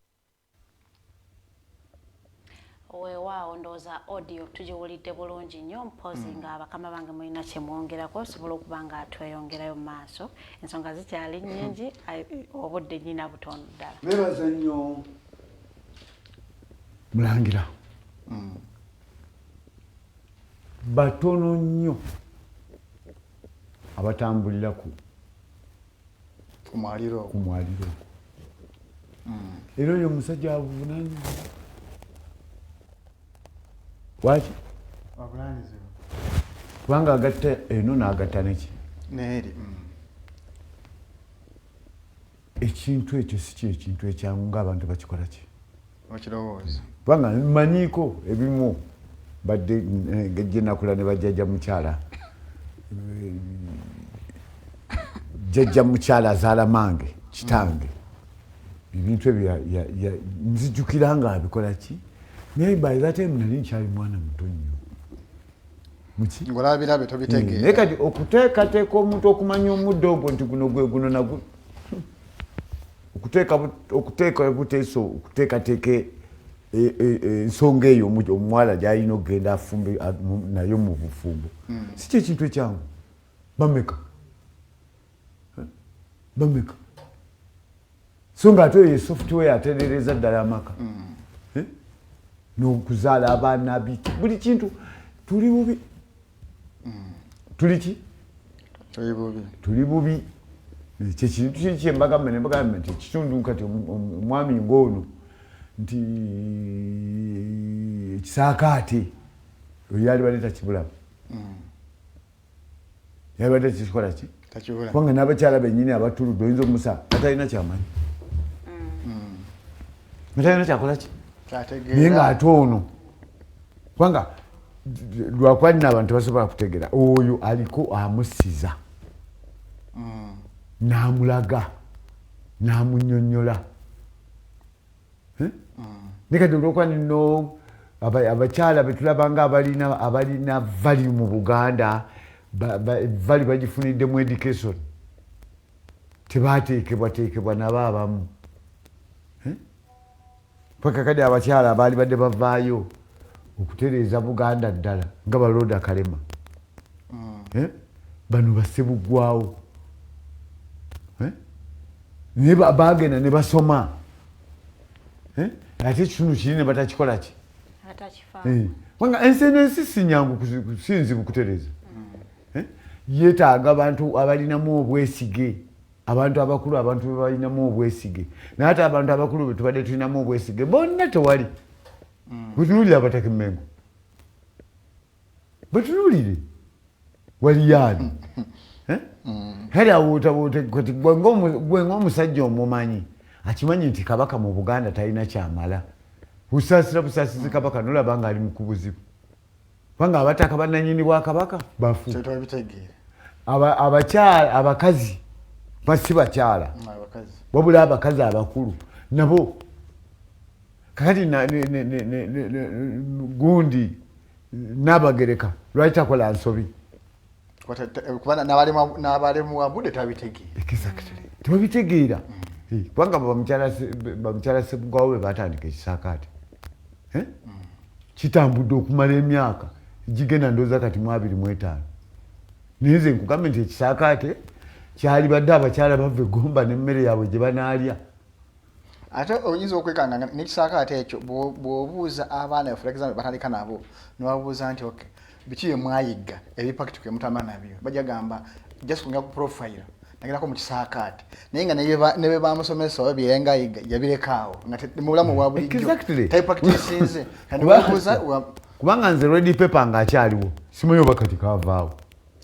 Weewaawo, ndowooza audio tugiwulidde bulungi nnyo. Mpozi nga bakama bange mulina kye mwongerako, osobola okuba nga tweyongerayo mu maaso. Ensonga zikyali nnyingi, obudde nnyina butono ddala. Nebaza nnyo Mulangira. Batono nnyo abatambulira ku ku mwaliro ku mwaliro ogwo. Era oyo omusajja abuvunanyizibwa waki? Wavunanyizibwa. Kubanga agatta eno n'agatta neki neeri. Ekintu ekyo si kyekintu ekyangu ng'abantu bakikola ki okirowooza. Kubanga mmanyiiko ebimu badde gye nakula ne bajjajja mukyala, jjajja mukyala azaala mange kitange, ebintu ebyo nzijukira nga abikola ki, naye by that time nali nkyali mwana muto nnyo. Muki? Ng'olabirabe tobitegeera. Naye kati okuteekateeka omuntu okumanya omuddo ogwo nti guno gwe guno nagu okuteeka buteesa okuteekateeka ensonga eyo omuwala gy'alina okugenda afumbe nayo mu bufumbo, si kyekintu ekyangu. Bameka? Bameka? So nga ate oyo software atereereza ddala amaka. Eh? N'okuzaala abaana, biki, buli kintu. Tuli bubi. Tuli ki? Tuli bubi. Tuli bubi. Kyekintu kiri kyembagamba, nembagamba nti ekitundu kati omwami ng'ono nti ekisaakaate oyo yalibadde takibulamu, yalibadde kikola ki? Takibula. Kubanga n'abakyala bennyini abatuludde oyinza omusa atalina kyamanyi, atalina kyakola ki, kyategeera. Naye ng'ate ono kubanga lwakuba nina abantu tebasobola kutegeera, oyo aliko amusiza n'amulaga n'amunyonyola. Eh? Naye kati olwokuba nino abakyala betulaba nga abalina value mu Buganda, value bagifuniddemu education, tebateekebwateekebwa nabo abamu. Eh? Paka kati abakyala abaali badde bavaayo okutereeza Buganda ddala nga balooda Kalema. Eh? Bano basebuggwawo. Eh? Naye bagenda ne basoma. Eh? Ate ekitundu kiri ne batakikola ki? Atakifaako. Kubanga ensi eno ensi si nyangu, si nzibu kutereeza. Eh? Yeetaaga abantu abalinamu obwesige, abantu abakulu, abantu be balinamu obwesige. Naye ate abantu abakulu be tubadde tulinamu obwesige bonna tewali. Bwetunuulire abataka Emmengo, bwetunuulire waliyo ani? Eh? Kale awo kati gwe ng'omusajja omumanyi akimanyi nti Kabaka mu Buganda talina kyamala, busaasira busaasizi Kabaka nolaba ng'ali mu kubuzibu, kubanga abataka bannanyini bwa Kabaka bafu. Tobitegeera. Abakyala, abakazi basi bakyala. Abakazi. Wabula abakazi abakulu nabo kakati gundi Nabagereka lwaki takola nsobi? Kuba n'abalimu budde tabitegeera. Exactly, tebabitegeera. Kubanga bamukyala Sebugwawo be batandika ekisaakaate. Eh? Kitambudde okumala emyaka gigenda ndowooza kati mu 25, naye nze nkugambe nti ekisaakaate kyalibadde abakyala bava egomba n'emmere yaabwe gye banaalya. Ate oyinza okwekanga nga nekisaakaate ekyo bw'obuuza abaana, for example, batandika nabo nebabuuza nti, "Ok, biki bye mwayigga ebipractical emutama nabyo?" Bajja gamba just kugenda ku profile, nagendako mu kisaakaate, naye nga ne bye bamusomesa oba byeyenga ayiga yabirekaawo nga mu bulamu bwa bulijjo tabipracticinze. Kandi webuuza Kubanga nze red pepper ng'akyaliwo, simanyi oba kati kavaawo.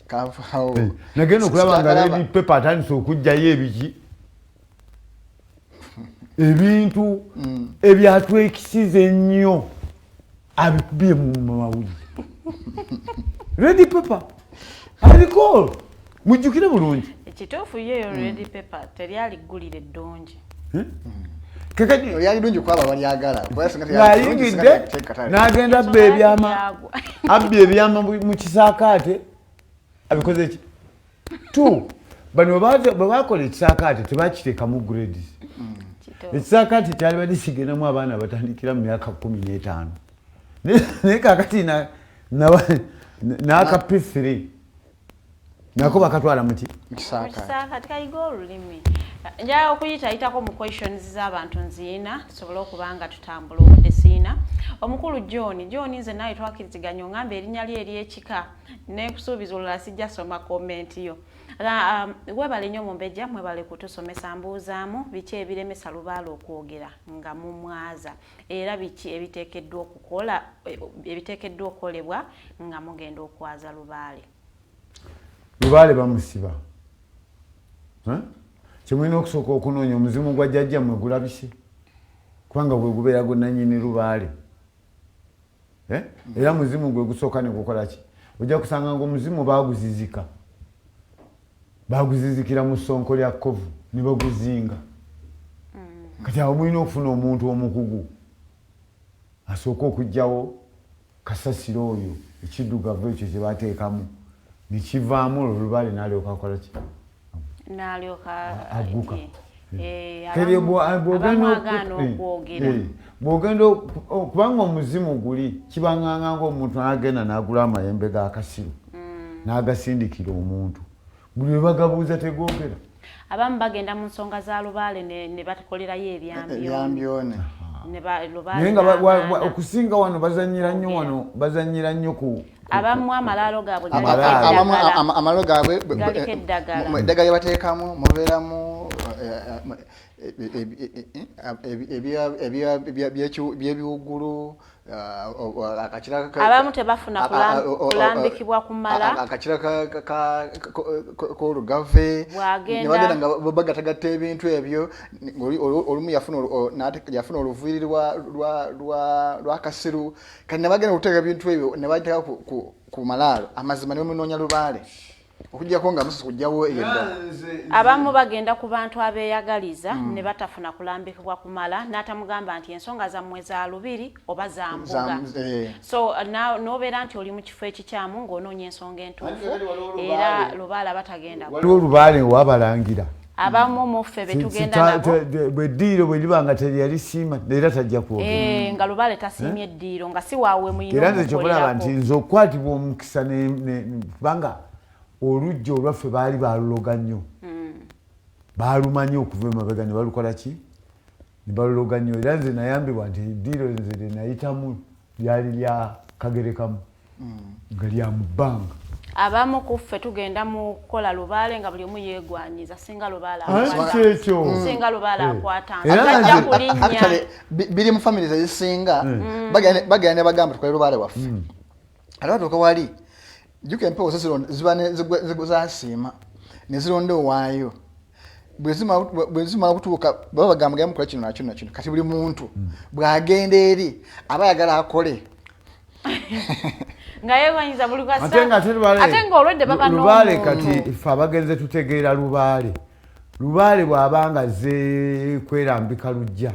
Kavaawo. Nagenda okulaba nga Sitakalaba. red pepper atandise okuggyayo ebiki, ebintu ebyatwekisiza ennyo, abikubye mu mawulire. Red pepper aliko, mujjukire bulungi. Ekituufu yeeyo red pepper teryali ggulire eddungi. Kakati Lyali dungi kwaba balyagala. Kuba singa teryali ddungi, singa ng'ayingidde teekatale. n'agenda abba Ensonga ebyama, byagwa. abba ebyama mu kisaakaate. Abikoze ki tu bano bwe bakola ekisaakaate, tebakiteekamu grades. Ekisaakaate kyali badde kigendamu abaana abatandikira mu myaka 15. Naye kakati n'aka P3 nako bakatwala muki? Mu kisaakaate. Mukisaakaate kayiga olulimi. Njagala okuyitayitako mu questions z'abantu nziina, tusobole okuba nga tutambula, obudde siina. Omukulu John, John, nze naawe twakiriziganya, oŋŋamba erinnya lye ery'ekika, nekusuubiza olulala sijja soma comment yo. Webale nnyo Mumbejja, mwebale kutusomesa. Mbuuzaamu, biki ebiremesa Lubaale okwogera nga mumwaza, era biki ebiteekeddwa okukola, ebiteekeddwa okukolebwa nga mugenda okwaza Lubaale? Lubaale bamusiba. Eh? Kyemulina okusooka okunoonya omuzimu gwa jjajjammwe gulabise, kubanga gwe gubeera gwe lubaale. Eh? Era muzimu gwe gusooka ne gukola ki? Ojja kusanga nga omuzimu baguzizika, baguzizikira mu ssonko lya kkovu ne baguzinga. Kati awo mulina okufuna omuntu omukugu asooke okuggyawo kasasiro oyo, ekiddugavu ekyo kye bateekamu nekivaamu, olwo lubaale n'alyoka akola ki? N'alyoka Agguka. Kale abamu agaana okwogera. Bw'ogenda kubanga omuzimu guli kibaŋŋanga ngaomuntu n'agenda n'agula amayembe g'akasiru n'agasindikira omuntu, buli lwe bagabuuza tegoogera. Abamu bagenda mu nsonga za Lubaale ne bakolerayo ebyambyone. Ebyambyone. Ne Lubaale Naye nga n'agaana. Okusinga wano bazanyira nnyo, wano bazanyira nnyo ku Abamu amalaalo gaabwe Amalaalo. galiko Abamu eddagala. Amalaalo gaabwe Galiko eddagala. Eddagala lye bateekamu mubeeramu byebiwugulu, akakira Abamu tebafuna kulambikibwa kumala. Akakira k'olugave. Bw'agenda- Ne bagenda nga bagatagatta ebintu ebyo. Olumu yafuna oluviiri lwa kasiru. Kati ne bagenda okuteeka ebintu ebyo ne bateeka ku malaalo, amazima ne bamunoonya Lubaale, okuggyako nga musoose kugyawo eyo eddala. Abamu bagenda ku bantu abeeyagaliza ne batafuna kulambikibwa kumala, n'atamugamba nti ensonga zammwe za lubiri oba za mbuga. So n'obeera nti oli mu kifo ekikyamu ng'onoonya ensonga entuufu, era Lubaale abatagenda. Waliwo Lubaale wabalangira. Abamu muffe betugenda nabo Bwe ddiiro bwe liba nga teriyalisiima, era tajja kwogera. Nga Lubaale tasiimye eddiiro, nga si waawe muyina Era nze kyokulaba nti omukolerako. nze okukwatibwa omukisa kubanga olujja olwaffe baali baluloga nnyo, balumanyi okuva emabega ne balukola ki, ne baluloga nnyo. Era nze nayambibwa nti eddiiro nze lye nayitamu lyali lya kagerekamu nga lya mu bbanga. Abamu ku ffe tugenda mu kukola Lubaale nga buli omu yeegwanyiza, singa Lubaale Anti akwata, kyekyo. singa Lubaale akwata, Era tajja kulinnya. Actually, biri mu families ezisinga. Bagenda ne bagamba tukole Lubaale waffe, ate batuuka wali, jjuka empewo zo ziba zasiima ne zironda owaayo. Bwe zimala kutuuka, baba bagamba genda mukole kino nakino nakino. Kati buli muntu bw'agenda eri aba ayagala akole. Nga yeegwanyiza buli Ate nga ate Lubaale ate ng'olwedde baba Lubaale n'omuntu. Kati ffe abagenze tutegeera Lubaale, Lubaale bw'aba nga azze kwerambika lujja,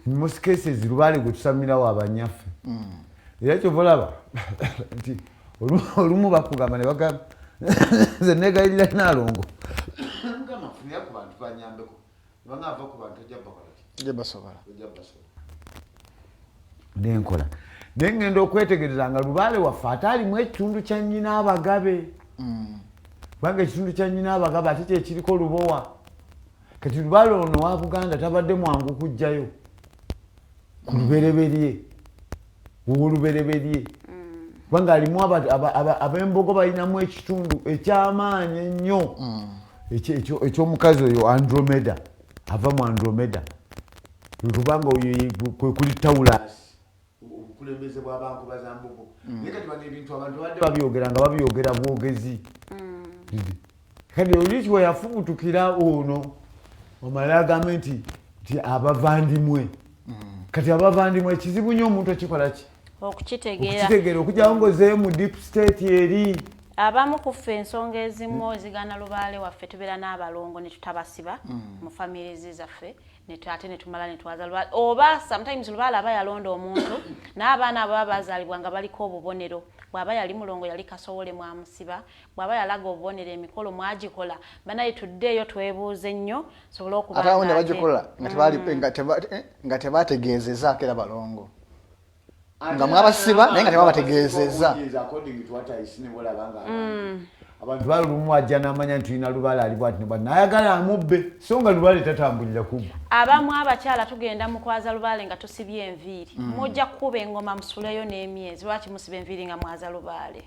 in most cases Lubaale gwe tusamirawo abanyaffe. Era kyova olaba nti olumu bakugamba ne bagamba, nze negayirira Naalongo, mugamba nfunira ku bantu banyambeko, banga ava ku bantu ojja bakola ki? Ojja basobola. Ojja basobola. Nenkola naye ngenda okwetegereza nga Lubaale waffe ate alimu ekitundu kya nnyina abagabe, kubanga ekitundu kya nnyina abagabe ate kyekiriko Lubowa. Kati lubaale ono wa Buganda tabadde mwangu kujjayo ku lubereberye, owolubereberye, kubanga alimu ab'embogo balinamu ekitundu ekyamaanyi ennyo eky'omukazi oyo Andromeda, ava mu Andromeda, kubanga oyo kwe kuli Taurus, obukulembeze bw'Abankobazambogo. Naye kati bano ebintu abantu babadde babyogera nga babyogera bwogezi. Kati oli we yafubutukira ono omale agambe nti abavandimwe. Kati abavandimwe kizibu nnyo omuntu okikola ki? Okukitegeera. Okukitegeera, okujjawo ng'ozeeyo mu deep state eri. Abamu ku ffe ensonga ezimu ezigaana lubaale waffe, tubeera n'abalongo ne tutabasiba mu families zaffe, ate ne tumala ne twaza lubaale, oba sometimes lubaale aba yalonda omuntu n'abaana abo baba bazaalibwa nga baliko obubonero. Bw'aba yali mulongo, yali kasowole, mwamusiba. Bw'aba yalaga obubonero, emikolo mwagikola. Banaye tuddeeyo twebuuze nnyo sobole okuba Ate abamu ne nga ate- bagikola nga tebategeezezaako era balongo, nga mwabasiba naye nga tebabategeezezza. Abantu bali lumu ajja n'amanya nti tulina lubaale ali bwati ne bwati, nayagala amubbe, so nga lubaale tatambulira kugwe. Abamu abakyala tugenda mu kwaza lubaale nga tusibye enviiri. Mujja kukuba engoma musuleyo n'emyezi. Lwaki musiba enviiri nga mwaza lubaale?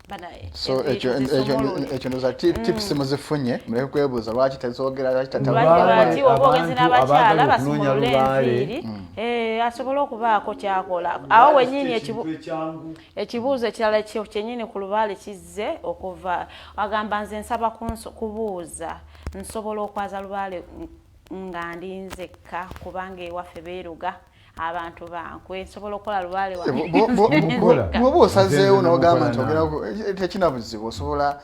Banaye, So enviiri tuzisumulule. Ekyo ndoza tips muzifunye, muleke kwebuuza lwaki tezogera, lwaki Lubaale, Lwaki oba ogenze abantu n'abakyala abaagala okunoonya basumulule lubaale. enviiri, asobole okubaako kyakola awo wenyini. Ekibuuzo ekirala ekyo kyennyini ku lubaale kizze okuva, agamba, nze nsaba kubuuza, nsobola okwaza lubaale nga ndi nzekka, kubanga ewaffe beeruga abantu bankwe? Nsobola okukola lubaale wange nzekka? Bwoba osazeewo Nze n'ogamba nti nze ogenda tekina buzibu, osobola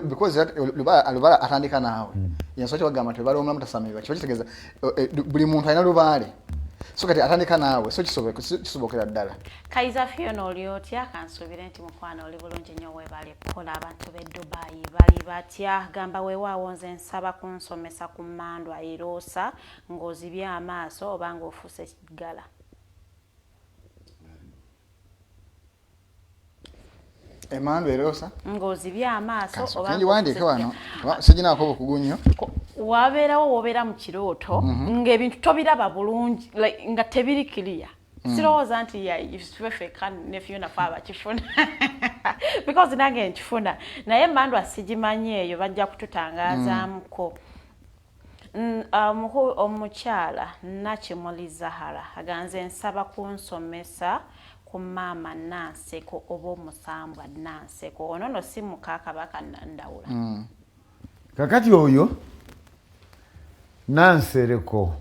because that lubaale atandika naawe. Yensonga kyebagamba nti lubaale omulamu tasamirwa, kiba kitegeeza buli muntu alina lubaale, so kati atandika naawe, so kisobokera ddala. Kaiza Fiona, oli otya? Kansuubire nti mukwano oli bulungi nnyo, weebale kukola. Abantu b'e Dubai bali batya? Gamba, weewaawo, nze nsaba kunsomesa ku mmandwa eroosa ng'ozibye amaaso oba ng'ofuuse kiggala. Emandwa eroosa ng'ozibye amaaso oba Kangiwandiike ng'ofuuse wano kuba siginaako bukugu nnyo. Wabeerawo wobeera mu kirooto ng'ebintu tobiraba bulungi, like, nga tebiri clear. Sirowooza nti ffe ffekka ne Fiona fe abakifuna, because nange nkifuna, naye emandwa sigimanyi eyo, bajja kututangazaamuko. Omukyala Nakimuli Zahara aganze, nsaba kunsomesa ku maama Nanseko oba omusambwa Nanseko. Ono no si muka Kabaka Ndawula. Kakati oyo Nansereko,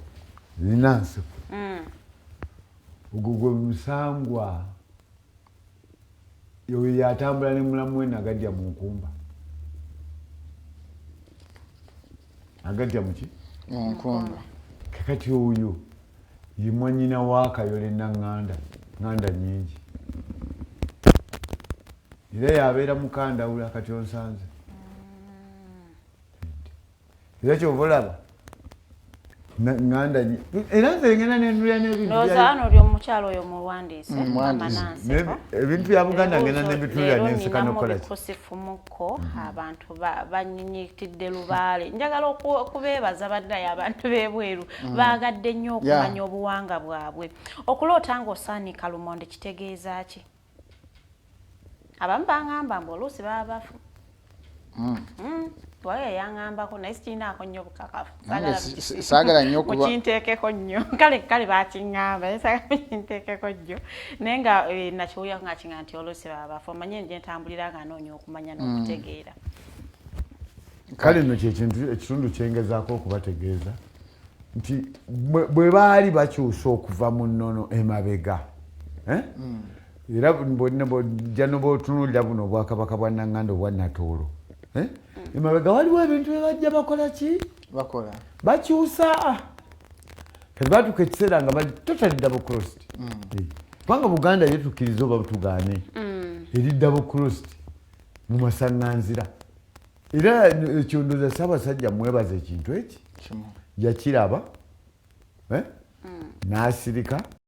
Nanseko, ogwo gwe musangwa, oyo yatambula ne mulamu we Nagadya mu nkumba. Nagadya muki? Mu nkumba. Kakati oyo ye mwanyina wa Kayole Naŋŋanda, ŋŋanda nyingi, era yabeera mukandawula. Kati onsanze era kyova olaba ŋŋanda era nze ngenda nendulya n'ebintu Ndowooza ano oli omukyala oyo muwandiise. Muwandiise. Mama Nanseko. Ebintu bya Buganda ngenda nebitulira Leero nenseka ninamu nokukola ki. bikusifumuko abantu banyinyitidde lubaale. Njagala okubeebaza bannaye, abantu b'ebweru baagadde nnyo okumanya obuwanga bwabwe. Okuloota ng'osaanika lumonde kitegeeza ki? Abamu baŋŋamba mbu oluusi baba bafu. Waliwo eyaŋŋambako, naye sikirinaako nnyo bukakafu. Nange Saagala saagala nnyo okuba mukinteekeko nnyo. Kale bakiŋŋamba, naye saagala mukinteekeko nnyo, naye nga nakiwulirako nga kiŋŋamba nti oluusi baba bafu. Omanye nje ntambulira nga noonya okumanya n'okutegeera. Kale nno kyekintu ekitundu kyengezaako okubategeeza nti bwe baali bakyusa okuva mu nnono emabega, eh? Era bwojja nobaotunuulira buno obwakabaka bwa Naŋŋanda obwa Natoolo, eh? Emabega waliwo ebintu bye bajja bakola ki? Bakola. Bakyusa. Kati batuuka ekiseera nga bali totally double crossed. Eh, kubanga Buganda ye tukkiriza oba tugaane eri double crossed mu masaŋŋanzira. Era ekyo ndowooza Ssaabasajja mwebaza ekintu eki Kimu. Yakiraba, eh? N'asirika.